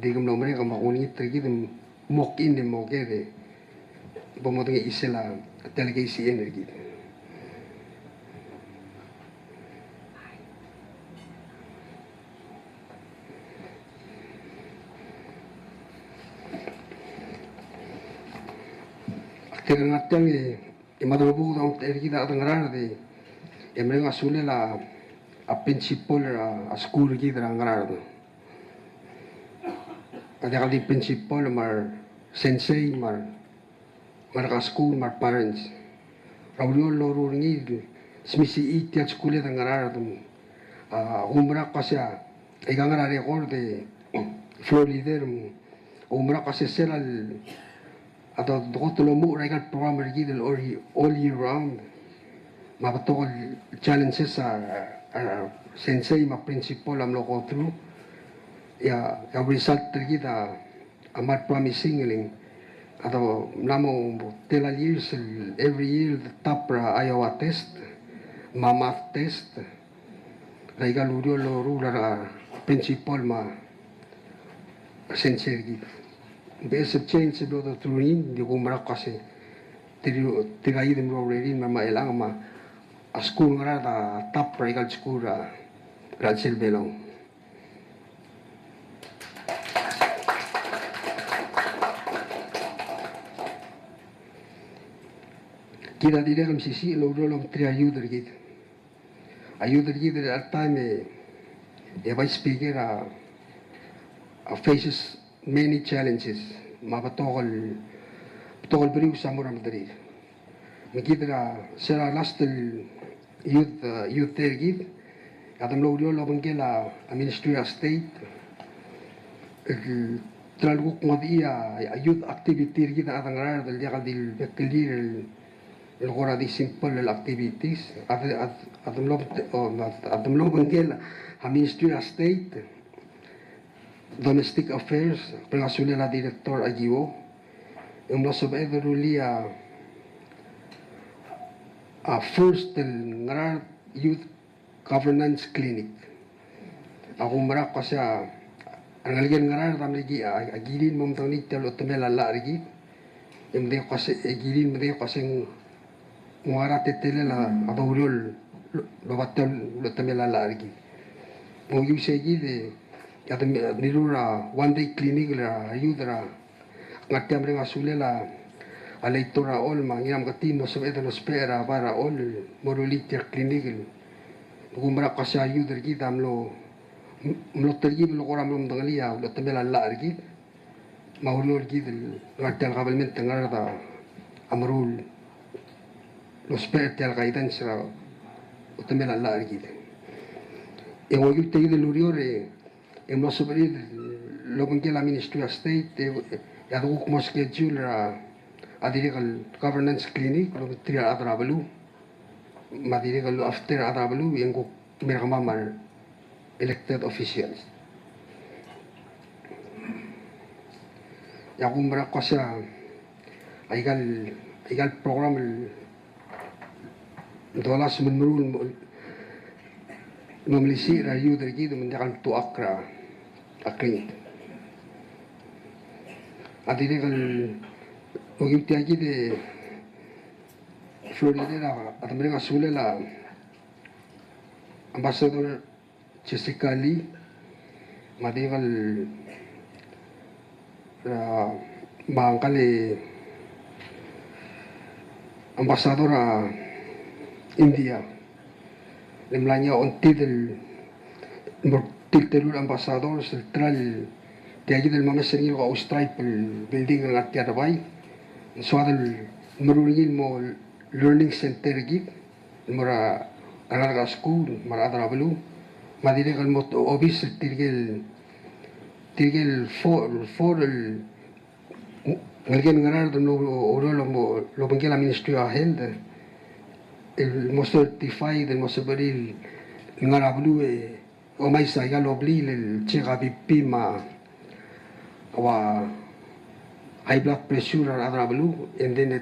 dirk mlo merek me a kulengit er kid el mo kiei el mo oker e bo modengei a chisel a tia el K C N er kid. Ak dirrek el ngar tiang e, e me a debuked a omtechei er kid a rechad er a Ngaraard e, e mereng a sulel a, a principal er a, a skuul er kid er a Ngaraard. A diak el di principal me a resensei me a re me a reka skuul me a re parents. Er a uriul el loruul er ngii el smisichii tia el skuul er a Ngaraard. A kumerang el kmo se a, aika ngar er a record e floor leader, a kumerang el kmo se sel a, a do, dokot el omuchel er aika el program er kid el all, all year round. Me a betok el challenges a, a, a sensei me a principal a mlo go through. E a, e a result er kid a a mle promising el ng, a do mla mo tela el years el every year the top er a Iowa test, me a math test, er aika el uriul el loruul er a principal me a sensei er kid. Ng beches el change el blo doterau er ngii, ng di kumerang el kmo se tir, tirka kid el mlo urerir me a chelechang me a skuul er a Ngaraard a top er aika el skuul er a, er a chelsel Belau. Kid a dirrek el mesisiich el oureor el omtechei a youth er kid. A youth er kid er chelecha el taem e, e bai speaker a, a faces many challenges, me a betok el, betok el berius a mo er a mederir. Me kid er a, se er a last el youth, eh, youth day er kid, a de mlo oureor el obengkel a, a Ministry of State, el, te mla kuk ngodechii a, a youth activity er kid a rechad er a Ngaraard el diak el di bekelir el, el kora di simple el activities, a de, a, a de mlo, o, a de mlo obengkel a Ministry of State, Domestic Affairs, a mereng a sulel a Director Akiwo, e ng mlo sebeched el rullii a, a first el Ngaraard Youth Governance Clinic. A kumerang el kmo se a, a rengelekel Ngaraard a mle ki, a, a kirir el mo medengelii tia el uletemel a llach er kid, e medengei el kmo se, e kirir el medengei el kmo se ng ua ngera a teletelel a, a doureor el, el oba tia el uletemel a llach er kid. Me ng okiu sei kid e, a de, mirruul a one day clinic er a youth er a, ngar tia mereng a sulel a, a Leitor er a Chol me a Ngirameketii el mo sebeched el ousbech er a bai er a Chol el mo rullii tia el clinic el, ng kumerang el kmo a sia youth er kid a mlo, mlo telkib el kora mlo medengelii a uletemel a llach er kid. Me a ureor er kid el ngar tia el government el ngar er a meruul el ousbech er tia el guidance er a uletemel a llach er kid. E ng okiu tia kid el ureor e e mlo sebechir el obengkel a Ministry of State, e, e a dekuk mo schedule er a, a dirrek el governance clinic el obengterir a rechad er a beluu, me a dirrek el after a rechad er a beluu, e ng kuk mei er kemam a re elected officials. E a kumerang el kmo a sia, aika el, aika el program el dolasem el meruul mo, mo melisiich er a re youth er kid me ng diak el tuchakl er a kringit. A dirrek el okiu tia kid e Florida a, a de mereng a sulel a Ambassador Jessica Lee, me a dirrek el, a, me ngka el ambassador er a India. Le mla ngii a ongtid el mo er tir el teru el ambassador, sel tela el tia kid el momes er ngii el ko Stripe el building el ngar tia er a bai. Ng soad el meruul er ngii el mo learning center er kid el mo er a rechad er a skuul me a rechad er a beluu, me a dirrek el mo obis er tirke el, tirke el fo-, el four el ngelekel Ngaraard el mlo oureor el mo, el obengkel a Ministry of Health el mo certified el mo sebechir el ngar er a beluu e omais aika el obliil el check a B P me a ua high blood pressure er a rechad er a beluu, and then e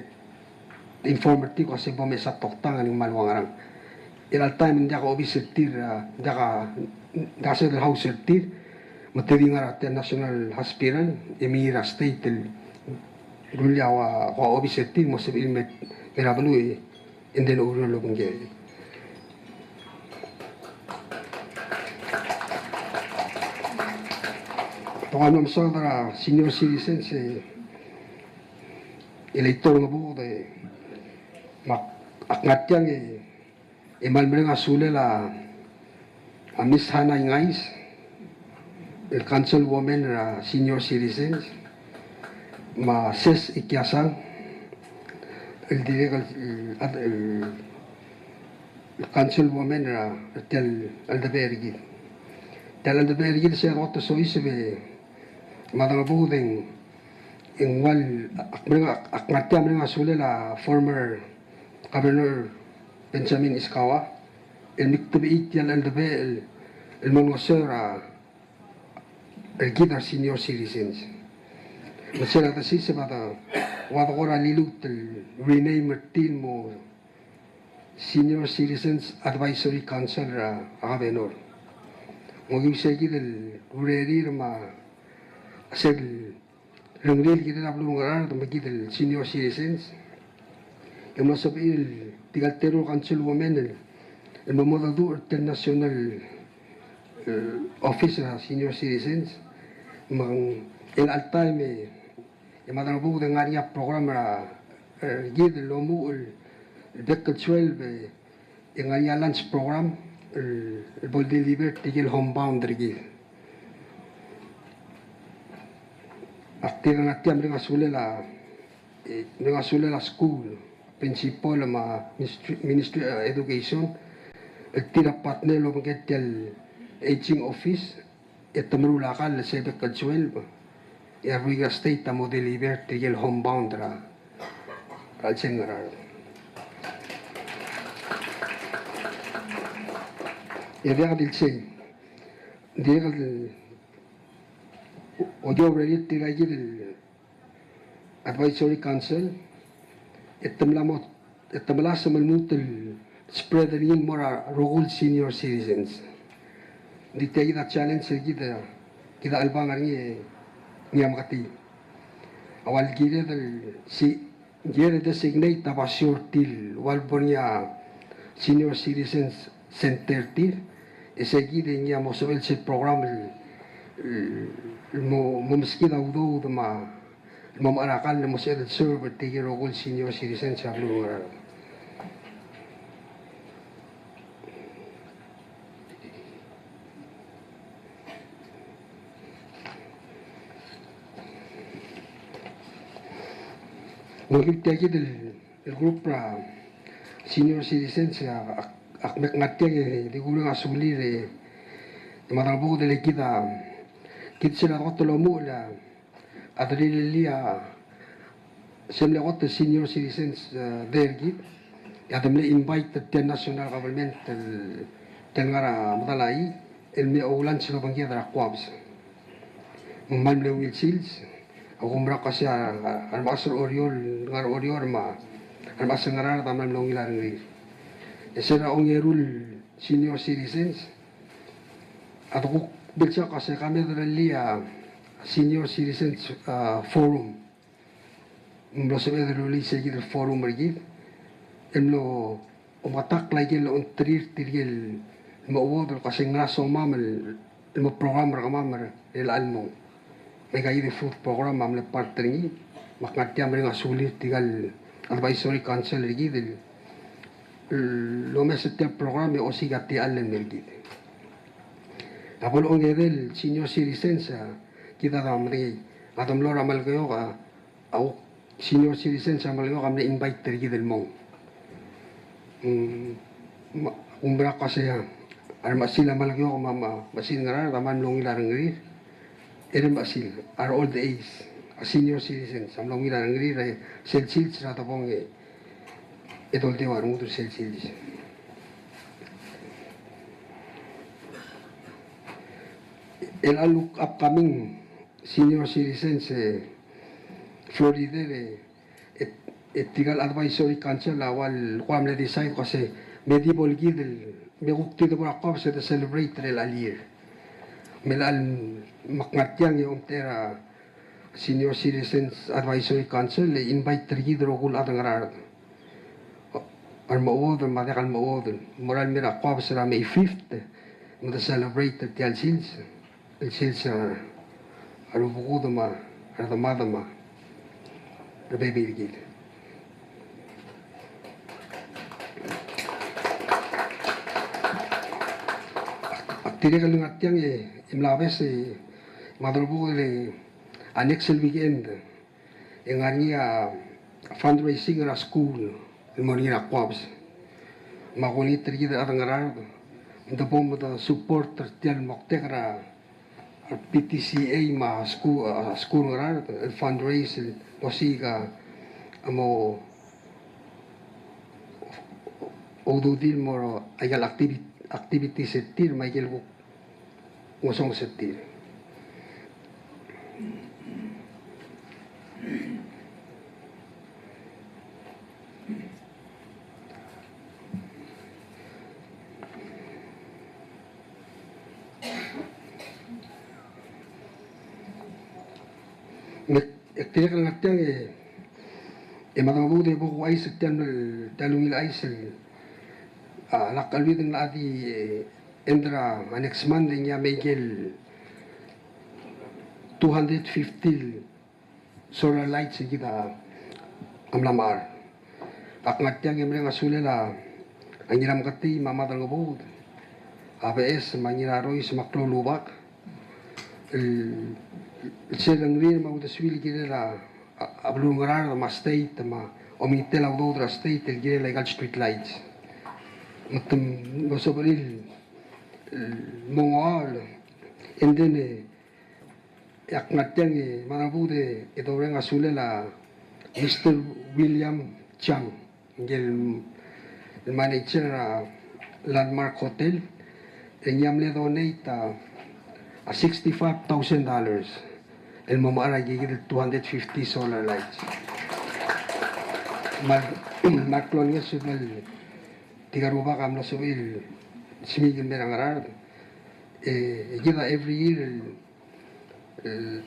inform er tir el kmo se bo mesa toktang e ng kmal ua ngerang. Er a chelecha el taem e ng diak a obis er tir, a, ng diak a, ng diak a sel house er tir, me te di ngar er a tia el National Hospital, e mei er a state el rullii a ua, ua obis er tir, mo sebechir el me, me er a beluu e, and then oureor el obengkel. Te kuk mlo mesaod er a senior citizens e, e Leitor Ngebuked, me ak ngar tiang e, e kmal mereng a sulel a, a Miss Hannah Ingais, el council woman er a senior citizens, me a Ses Ikiasang, el dirrek el, el, el council woman er a, er tia el cheldebechel er kid. Tia el cheldebechel er kid se a kot el soiseb e Madam Ngebuked e ng, e ng ua, ak mereng, ak ngar tiang e mereng a sulel a former Governor Benjamin Iskawa, el mekdebechii tia el cheldebechel el, el mo olengeseu er a, er kid a senior citizens. Me sel a desiseb a de, ua de kora liluut el rename er tir el mo Senior Citizens Advisory Council er a, a governor. Ng okiu se kid el urerir me a sel rengrir el kirel a beluu er a Ngaraard me kid el senior citizens. E mlo sebechir el tirka el teru el council women el, el mo mengedecheduch er tia el national, e, office er a senior citizens. Me ng, el chelecha el taem e, e Madam Ngebuked e ng ngar er ngii a program er a, e, kid el omuchel el, el bek el sueleb e, e ng ngar er ngii a lunch program el, el bo ledeliver er tirke el homebound er kid. Ak dirrek el ngar tiang e mereng a sulel a, e, mereng a sulel a skuul, principal me a Ministry, Ministry of Education, el tir a partner el obengkel tia el aging office, e te meruul a kall el se el bek el sueleb, e a rubak er a state a mo deliver er tirke el homebound er a, er a chelsel Ngaraard. E diak di le sei, dirrek el okiu a urerir er tirka kid el Advisory Council, e te mla mo, e te melasem el lmuut el spread er ngii el mo er a rokui el senior citizens. Ng di tia kid a challenge er kid, kid a chelebangel er ngii, ngii a meketii. A ua le kired el si, kired el designate a basio er tir el ua le bo er ngii a senior citizens center er tir, e se kid e ngii a mo sebechel sel program el, el mo, mo meskid a udoud me a mo mechar a kall el mo sebeched el serve er tirke el rokui el senior citizens er a beluu er a Ngaraard. Ng di tia kid el, el group er a senior citizens a, a, ak mle ngar tiang e di kumerang a sulir e, e me a dang bo kede le kid a, kid sel a kot el omuchel a a delilelii a se mle kot el senior citizens, eh, er kid, e a de mle invite er tia el national government el, tia el ngar er a medal a llach, el mle oulunch el obengked er a Quabs. Me ng kmal mle ungil sils, a kumerang el kmo se a, a remechas er a Oreor, ngar er a Oreor me a remechas er a Ngaraard a kmal mle ungil a rengrir. E se er a ongeru el senior citizens, a de kuk milsa el kmo se ka me derellii a Senior Citizens, ah, Forum. Ng mlo sebeched el rullii se kid el forum er kid el mlo omeketakl a ikel ongtir tirke el mo chuodel el kmo se ng ngera somam el, el mo program er kemam er chelecha el mong. Me aika kid el food program a mle part er ngii, me ak ngar tiang e mereng a sulir tirka el advisory council er kid el el omes er tia el program e osiik a techall el mei er kid. A bo longedei el senior citizens, a, kid a medengei a de mlo er a Melekeok a, a senior citizens er a Melekeok a mle invite er kid el mong. Mm, me a kumerang el kmo se a remechesil a Melekeok me a, me a remechesil a Ngaraard a kmal mlo ungil a rengrir. E remechesil a re old age, a senior citizens a mlo ungil a rengrir, e sel sils er a debong e e doldeu a rengud er sel sils. El a luk upcoming senior citizens, e, Florida, e, e, e tirka el advisory council a ua el kuk mle decide el kmo se me di bo el kid el me kuk di debo er a Quabs e de celebrate er chelecha el year. Me a le me ak ngar tiang e omtechei er a Senior Citizens Advisory Council, e invite er kid el rokui el chad er a Ngaraard. A remechuodel me a diak el mechuodel, mo er a le mei er a Quabs er a May fifth, me de celebrate er tia el sils, el sils er a, a rebekud me a, a redemad me a rebebil er kid. Ak dirrek el ngar tiang e, e mla obes e, me a delebuk el a next el weekend e ng ngar er ngii a fundraising er a skuul el mo er ngii er a Quabs. Me ak olengit er kid el chad er a Ngaraard me de bo me de support er tia el moktek er a P T C A me a skuul, a skuul er a Ngaraard el fundraise el mo osiik a mo oududir el mo aika el activi-, activities er tir me aike el kuk ngesonges er tir. Me ak dirrek el ngar tiang e, e me a denguu e bo kuchais er tia el, tia el ungil chais el, a, lak el week el di, e, end er a next month e ng mei aike el two hundred fifty solar lights el kid a mla mechar. Ak ngar tiang e mereng a sulel a Ngiramketii me a Maderangebuked, a Beches me a Ngirarois me a Kloulubak, el, el sel rengrir me a uldesuir el kirel a, a, a beluu er a Ngaraard me a state me a omengitel a udoud er a state el kirel aika el street lights. Me te mlo sebechir el, el mo nguu el, and then, e, e ak ngar tiang e me a denguu e, e domereng a sulel a Mister William Chang, ngike el, el manager er a Landmark Hotel, e ngii a mle donate a, a sixty-five thousand dollars el mo mechar aike kid el two hundred fifty solar lights. Me a, me a klou el ngeso el tirka el rubak a mlo sebechir el smiik el mei er a Ngaraard. E, e kid a every year el, e,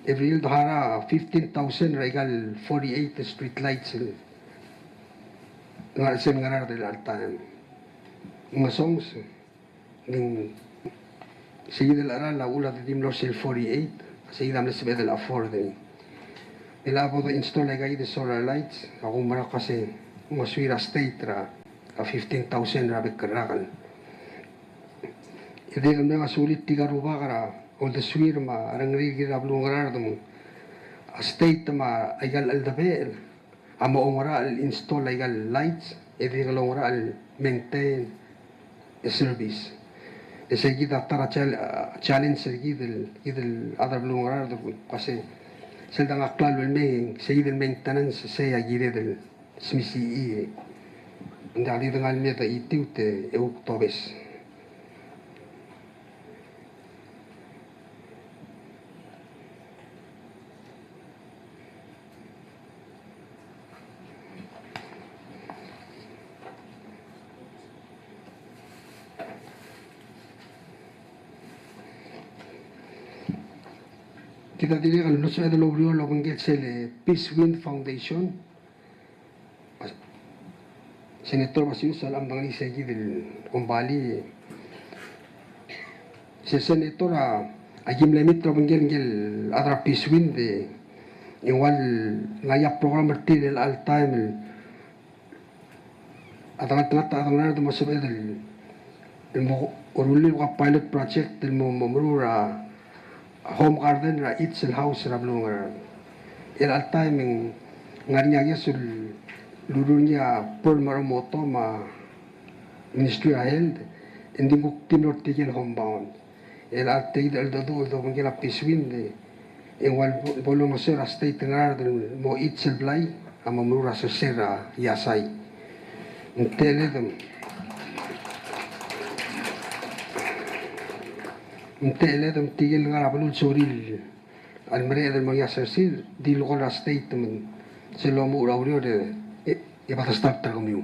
every year el dechor a fifteen thousand er aika el forty-eight street lights el ngar er a sel Ngaraard er chelecha el taem. Ng ngesonges, ng se kid el cheral a uchul a di mlo er sel forty-eight, se kid a mle sebeched el afford er ngii. el a bo de install aika el solar lights, a kumerang el kmo se ng mo suir a state er a fifteen thousand er a bek el rak. E dirrek el mle sulir tirka el rubak er a uldesuir me a rengrir er a beluu er a Ngaraard me a state me aika el cheldebechel a mo oungerachel el install aika el lights, e dirrek el oungerachel el maintain e service. E sei kid a ta er a chal-, a challenge er kid el, kid el chad er a beluu er a Ngaraard, kmo se sel dengua klalo el mei, sei kid el maintenance, sei a kired el smisichii. Ng diak di dengai el mei e de chitii e kuk tobes. Kid a dirrek el mlo sebeched el oureor el obengkel sel Peace Wind Foundation. Senator Basius a locha mdengelii sei kid el kombalii. Se Senator a, aki mle meet er a obengkel ngike el chad er a Peace Wind e ng ua el ngar er ngii a program er tir el chelecha el taem el a dengeltengat a chad er a Ngaraard el mo sebeched el mo rullii a pilot project el mo, mo meruul a home garden er a each el house er a beluu er a Ngaraard. E chelecha el taem e ng ngar er ngii a ngeso el lurruul er ngii a Pearl me a Remoto me a Ministry of Health, e ng di kuk di mlo er tirke el homebound. E chelecha el taem el cheldecheduch el dobengkel a Peace Wind, e ng ua el bo, bo lolengeseu er a state er a Ngaraard el mo each el blai a mo meruul a sersel a iasai. Ng techelled, ng techelled me tirke el ngar er a beluu el sorir a lemereched el mo er ngii a sersir, di lekol er a state me sel lomuchel er a ureor e, e, e bo de start er kemiu.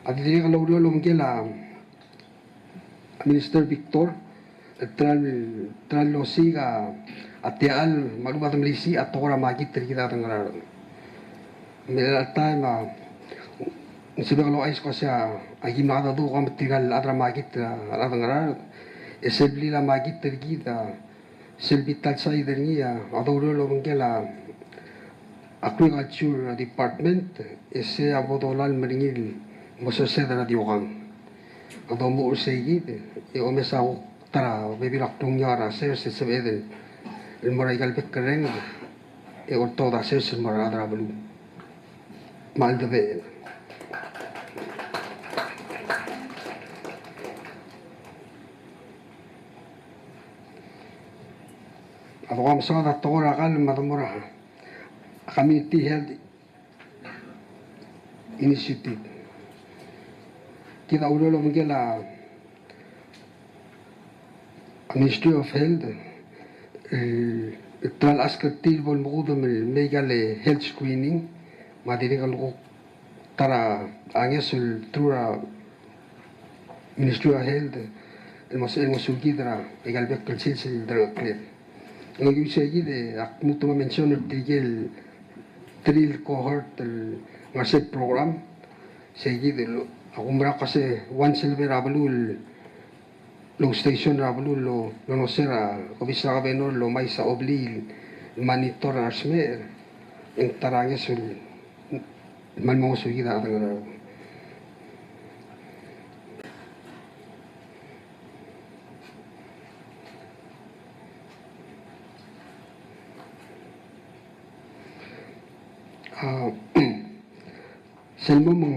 A dirrek el oureor el obengkel a Minister Victor, el ta er a, ta er a losiik a techall me a lechub a de melisiich a tekoi er a makit er kid a chad er a Ngaraard. Me a chelecha el taem a, ng sebechek el ouchais el kmo se a, aki mle mengedecheduch el kmo tirka el chad er a makit er a, chad er a Ngaraard, e sel blil a makit er kid a, sel bita el side er ngii a, a doureor el obengkel a Agriculture Department, e sei a bo dolalem er ngii el mo sersed er a diokang. A domuchel er sei kid, e omes a kuk ta er a bebil er a klungiaol er a sers el sebeched el mo er aika el bek el reng, e oltobed a sers el mo er a rechad er a beluu. Me a cheldebechel. A doka mesaod a tekoi er a kall me a de mo er a Community Health Initiative. Kid a ureor el obengkel a Ministry of Health, e, el ta er a ask er tir el bo lemekudem el mei aika el health screening, me a dirrek el kuk ta er a ngeso el through er a Ministry of Health, el mo, el mo ngosukid er aika el bek el sils el delengchekled. Ng okiu sei kid e ak lmuut el mo mention er tirke el three el cohort el ngar er sel program, sei kid el, a kumerang el kmo se once el bo er a beluu el outstation er a beluu el olengeseu er a obis er a governor el omais a obliil el monitor er a resmecher, e ng ta er a ngeso el me ng mo ngosukid a chad er a Ngaraard. A, sel mo me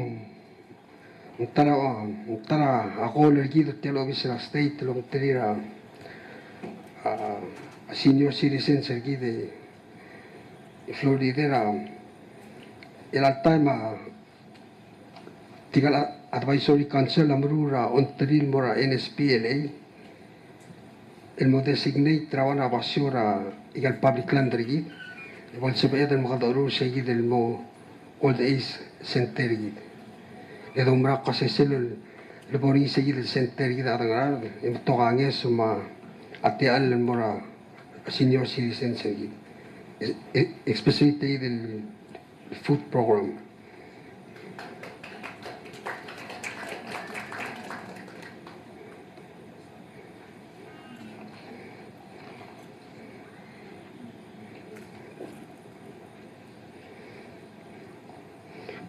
ng ta er a, ng ta er a goal er kid er tia el obis er a state el obengterir a, a, senior citizens er kid e Florida er a, el all time a tirka el advisory council a meruul er a ongterir el mo er a N S P L A el mo designate er a one er a basio er aika el public land er kid el bo lsebeched el mekedecherur sei kid el mo old age center er kid. Le doumerang el kmo se sel lebo er ngii sei kid el center er kid a chad er a Ngaraard e betok a ngeso me a techall el mo er a senior citizens er kid, e, e, especially tia kid el food program.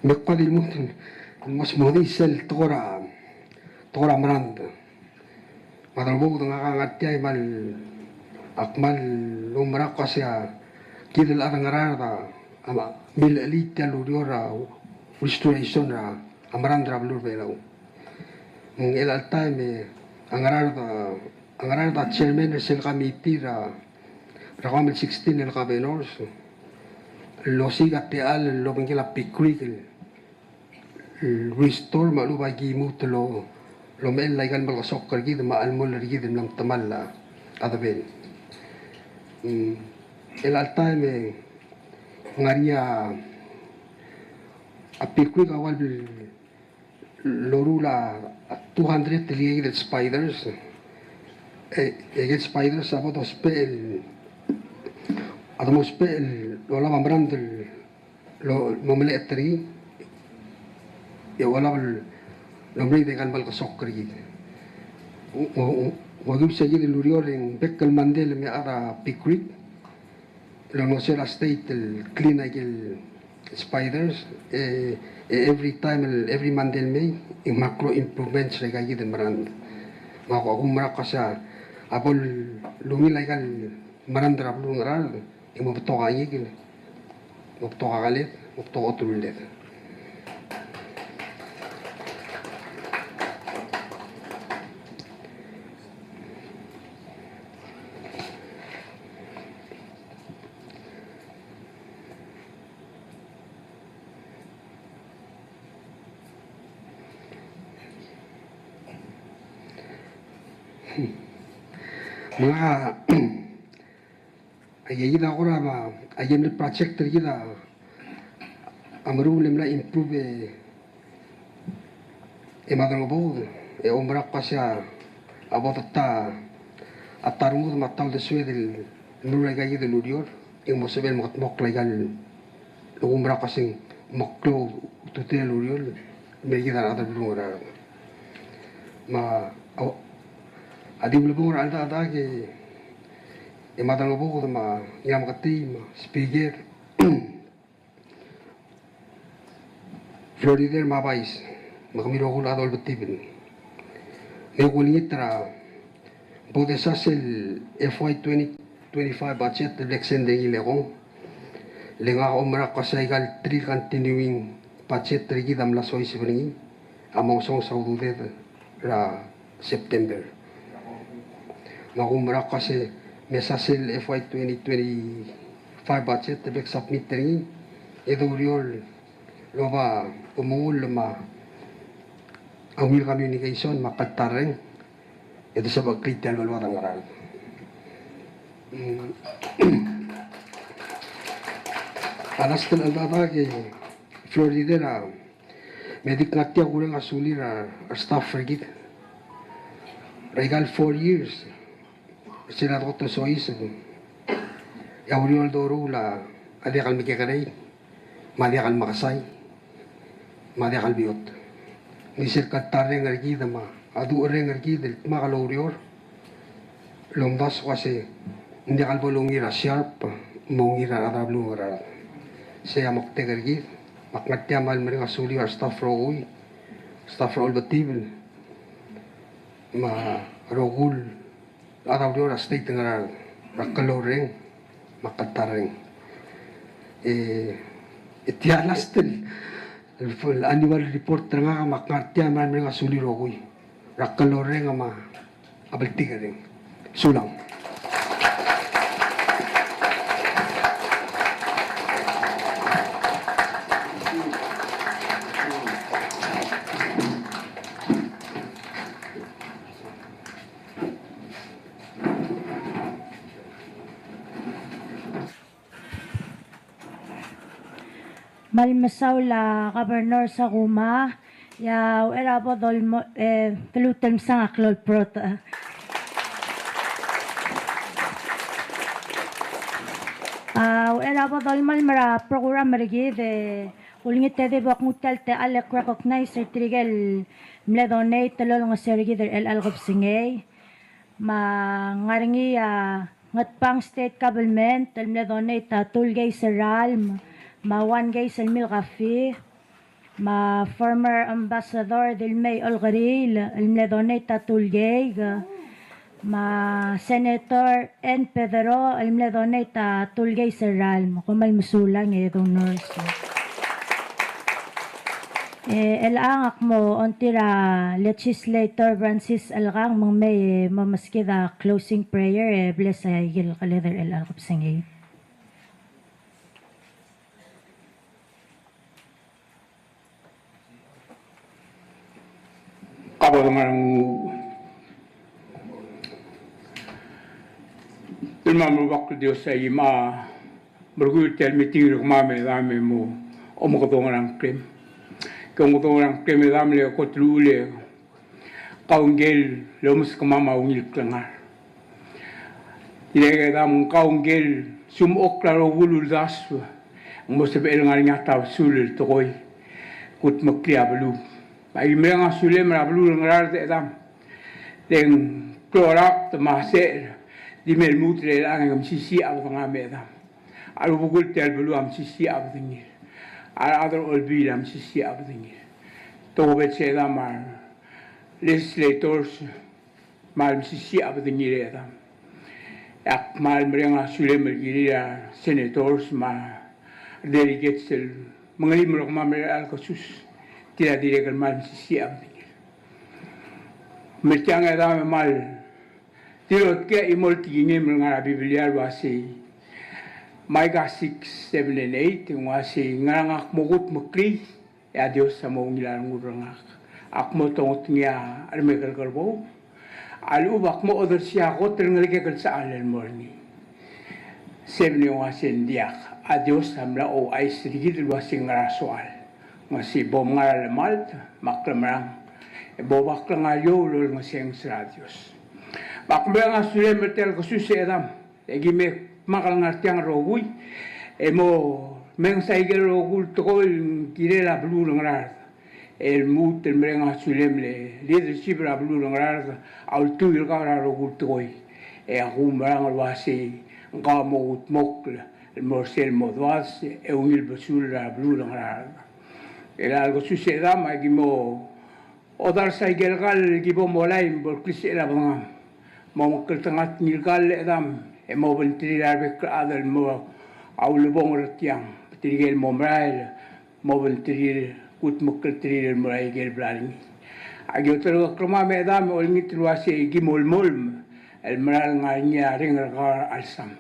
Me ak di lmuut el mo smodii sel tekoi er a, tekoi er a merangd. Me a delebou e ngak a ngar tiang e kmal, ak kmal oumerang el kmo se a kid el chad er a Ngaraard a, a, milelii tia el ureor er a restoration er a, a merangd er a beluu er a Belau. Ng chelecha el taem e a Ngaraard a, a Ngaraard a chairman er sel committee er a, er a kemam el sixteen el governors el osiik a techall el obengkel a Pig Creek el restore me a lechub a ki lmuut el omechell aika el melekesokl er kid me a chelmoll er kid el mla metemall a debel. Mm, chelecha el taem e ng ngar er ngii a Pig Creek a ua el loruul a two hundred el ikakid el spiders. E, e ikakid el spiders a bo dousbech el, a dousbech el olab a merangd el lo, mo melechetel er ngii, e olab el omereid aika el melekesokl er kid. Ng, ng, ng okiu se kid el ureor e ng bek el Monday el me a chad er a Pig Creek el olengeseu er a state el clean aike el spiders, e, e every time el, every Monday el mei, e ng mla klou a improvements er aikakid el merangd. Me ak oumerang el kmo se a bo lungil aika el merangd er a beluu er a Ngaraard, e mo betok a ngikel, mo betok a keled, mo betok a oterulled. Me ngak a Aikakid a kora me a, aike el project er kid a meruul e mla improve e, e me a delengchokl e oumerang el kmo se a bo de ta, a ta rengud me a ta uldesued el meruul aikakid el ureor e ng mo sebechel el mekedmokl aika el, oumerang el kmo se ng mo klou a ultutelel el ureor el mei er kid a rechad er a beluu er a Ngaraard. Me a, a di ulebongel er a cheldecheduch e, e me a delengchokl me a Ngirameketii me a Speaker, Floor Leader me a Vice, me kemiu el rokui el chad el olbetibel. Me kulengit er a bo de sel F Y twenty twenty-five budget el bla ksend er ngii el eko. Le ngak a oumerang el kmo se aika el three continuing budget er kid a mla soiseb er ngii a mo ngesonges a ududed er a September. Me ak oumerang el kmo se me sel F Y twenty twenty-five budget el bla ksubmit er ngii e de oureor el oba omengull me a ungil communication me a kltarreng e de sebechekl tia el beluad er a Ngaraard. Mm. A last el cheldecheduch e Floor Leader, a, me ak di ngar tia el kureng a sulir a restaff er kid er aika el four years er sel dekot el soiseb e a ureor el doruul a diak el mekekerei, me a diak el mekesai, me a diak el beot. Ng di sel kltarreng er kid me a ducherreng er kid el dmak el oureor el omdasu el kmo se ng diak el bo lungil er a sharp me a ungil er a rechad er a beluu er a Ngaraard. Sei a moktek er kid, me ak ngar tia el kmal mereng a sulir a restaff el rokui, staff er a olbetibel me a rokui el chad er a ureor er a state er a Ngaraard er a klou el reng me a kltarreng. E, e tia el last el, el annual report er ngak me ak ngar tia el kmal mereng a sulir el rokui er a klou el reng me a bltikerreng. Sulang. Me a le mesaul a Governor Sakuma, e a uchei er a bo dolmo-, e, te lmuut el msa a klou el protech. A uchei er a bo dolemolem er a program er kid, e kulengit e di bo knguu tia el techall el recognize er tirke el mle donate el olengeseu er kid er chelecha el kebesengei. Me a ngar er ngii a Ngatpang State Government el mle donate a two case el ralm, me a one case el milk coffee, Me a former Ambassador Dilmei Olkeriil el mle donate a two K, me a Senator Ann Pedro el mle donate a two K er a ralm. Kom kmal mesulang e donors. E chelechang ak mo ongtir a Legislator Francis Chelkang me ng mei e mo meskid a closing prayer e bless a ikel keled er chelecha el kebesengei. Ka bo dengar ng, Demam el Rubak el Dios, a ki ma merekui er tia el meeting er kemam e Demam e mo omekedong er a ngklem. Ke omekedong er a ngklem e Demam le kot el uchul e kau ngike el lomeskemam a ungil klengar. Dirrek e Demam, kau ngike el smechokl a rokui el uldasu, ng mo sebechel ngar er ngii a tabesul el tekoi kudmeklii a beluu. Me aki mereng a sulem er a beluu er a Ngaraard e Demam. Le ng klou a rakt me a secher, di me lmuut er chelechang e ng mesisiich a bedengam e Demam. A rubekul tia el beluu a mesisiich a bedengir. A rechad er a Olbiil a mesisiich a bedengir. Tokubets e Demam, a re legislators me a mesisiich a bedengir e Demam. Ak kmal mereng a sulem el kirir a re senators me a re delegates el mengelim er kemam er chelecha el kesus. Tir a dirrek el kmal mesisiich a bedengir. Me tiang e Demam e kmal Tirke a chimo el tekingem el ngar er a Biblia el uasei, Micah six, seven and eight, ng uasei, ngera ngak mo kudmeklii, e a Dios a mo ungil a rengul er ngak. Ak mo tongetengii a remekekerboul a lechub ak mo odersii a kot el ngelekek el sechal el mo er ngii. Seven e ng uasei ng diak, a Dios a mla ouchais er kid el uasei ngera soal. Ng uasei bo mngar a lemalt me a klemerang, e bo ba klengar er eou el olengesenges er a Dios. Me ak mereng a sulem er tia el kesus e Demam, e ki me kmal ngar tiang el rokui, e mo menges a ikel rokui el tekoi el kirel a beluu er a Ngaraard. El lmuut el mereng a sulem le leadership er a beluu er a Ngaraard a ultuil er kau er a rokui el tekoi. E ak oumerang el uasei ng kau a mo kudmokl el mo er sel mo doads e ungil besul er a beluu er a Ngaraard. Er a chelecha el kesus e Demam, aki mo odars a ikel kall el ki bo molai me bo el klisichel a bedengam. Mo mekngeltengat ngii el kall e Demam, e mo obengterir a rebek el chad el mo a ulebongel er tiang. Tirke el mo merael, mo obengterir, kudmeklterir el mo er a ikel bla er ngii. Aki oterekeklii me Demam e olengit el uasei ki mo olemolem el mera el ngar er ngii a reng er kau er a chelsang.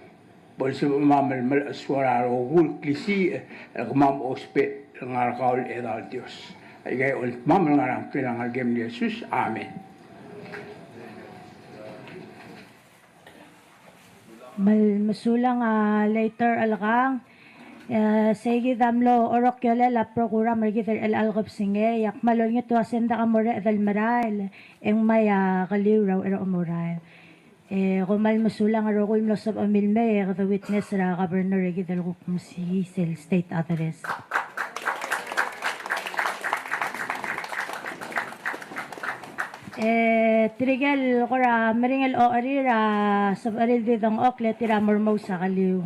Bo lsebechemam el melechesuar a rokui el klisiich el kemam a ousbech el ngar er kau el Chedaol Dios. Aika el olengit el kemam el ngar er a ngklel a Ngelekem el Jesus. Amen. Me mesulang a Leiter Chelkang. E, seikid a mlo orokiolel a program er kid er chelecha el kebesengei, e ak kmal olengit el uasei ng diak a mo er a edei el merael, e ng mei a keliu er a uchei er a omorael. E, kom kmal mesulang a rokui el mlo sebechemiu el mei e kede witness er a governor er kid el kuk mesiis el state address. E, tirke el kora meringel ocherir a sebechir el di dengchokl e tir a mo remous a keliu.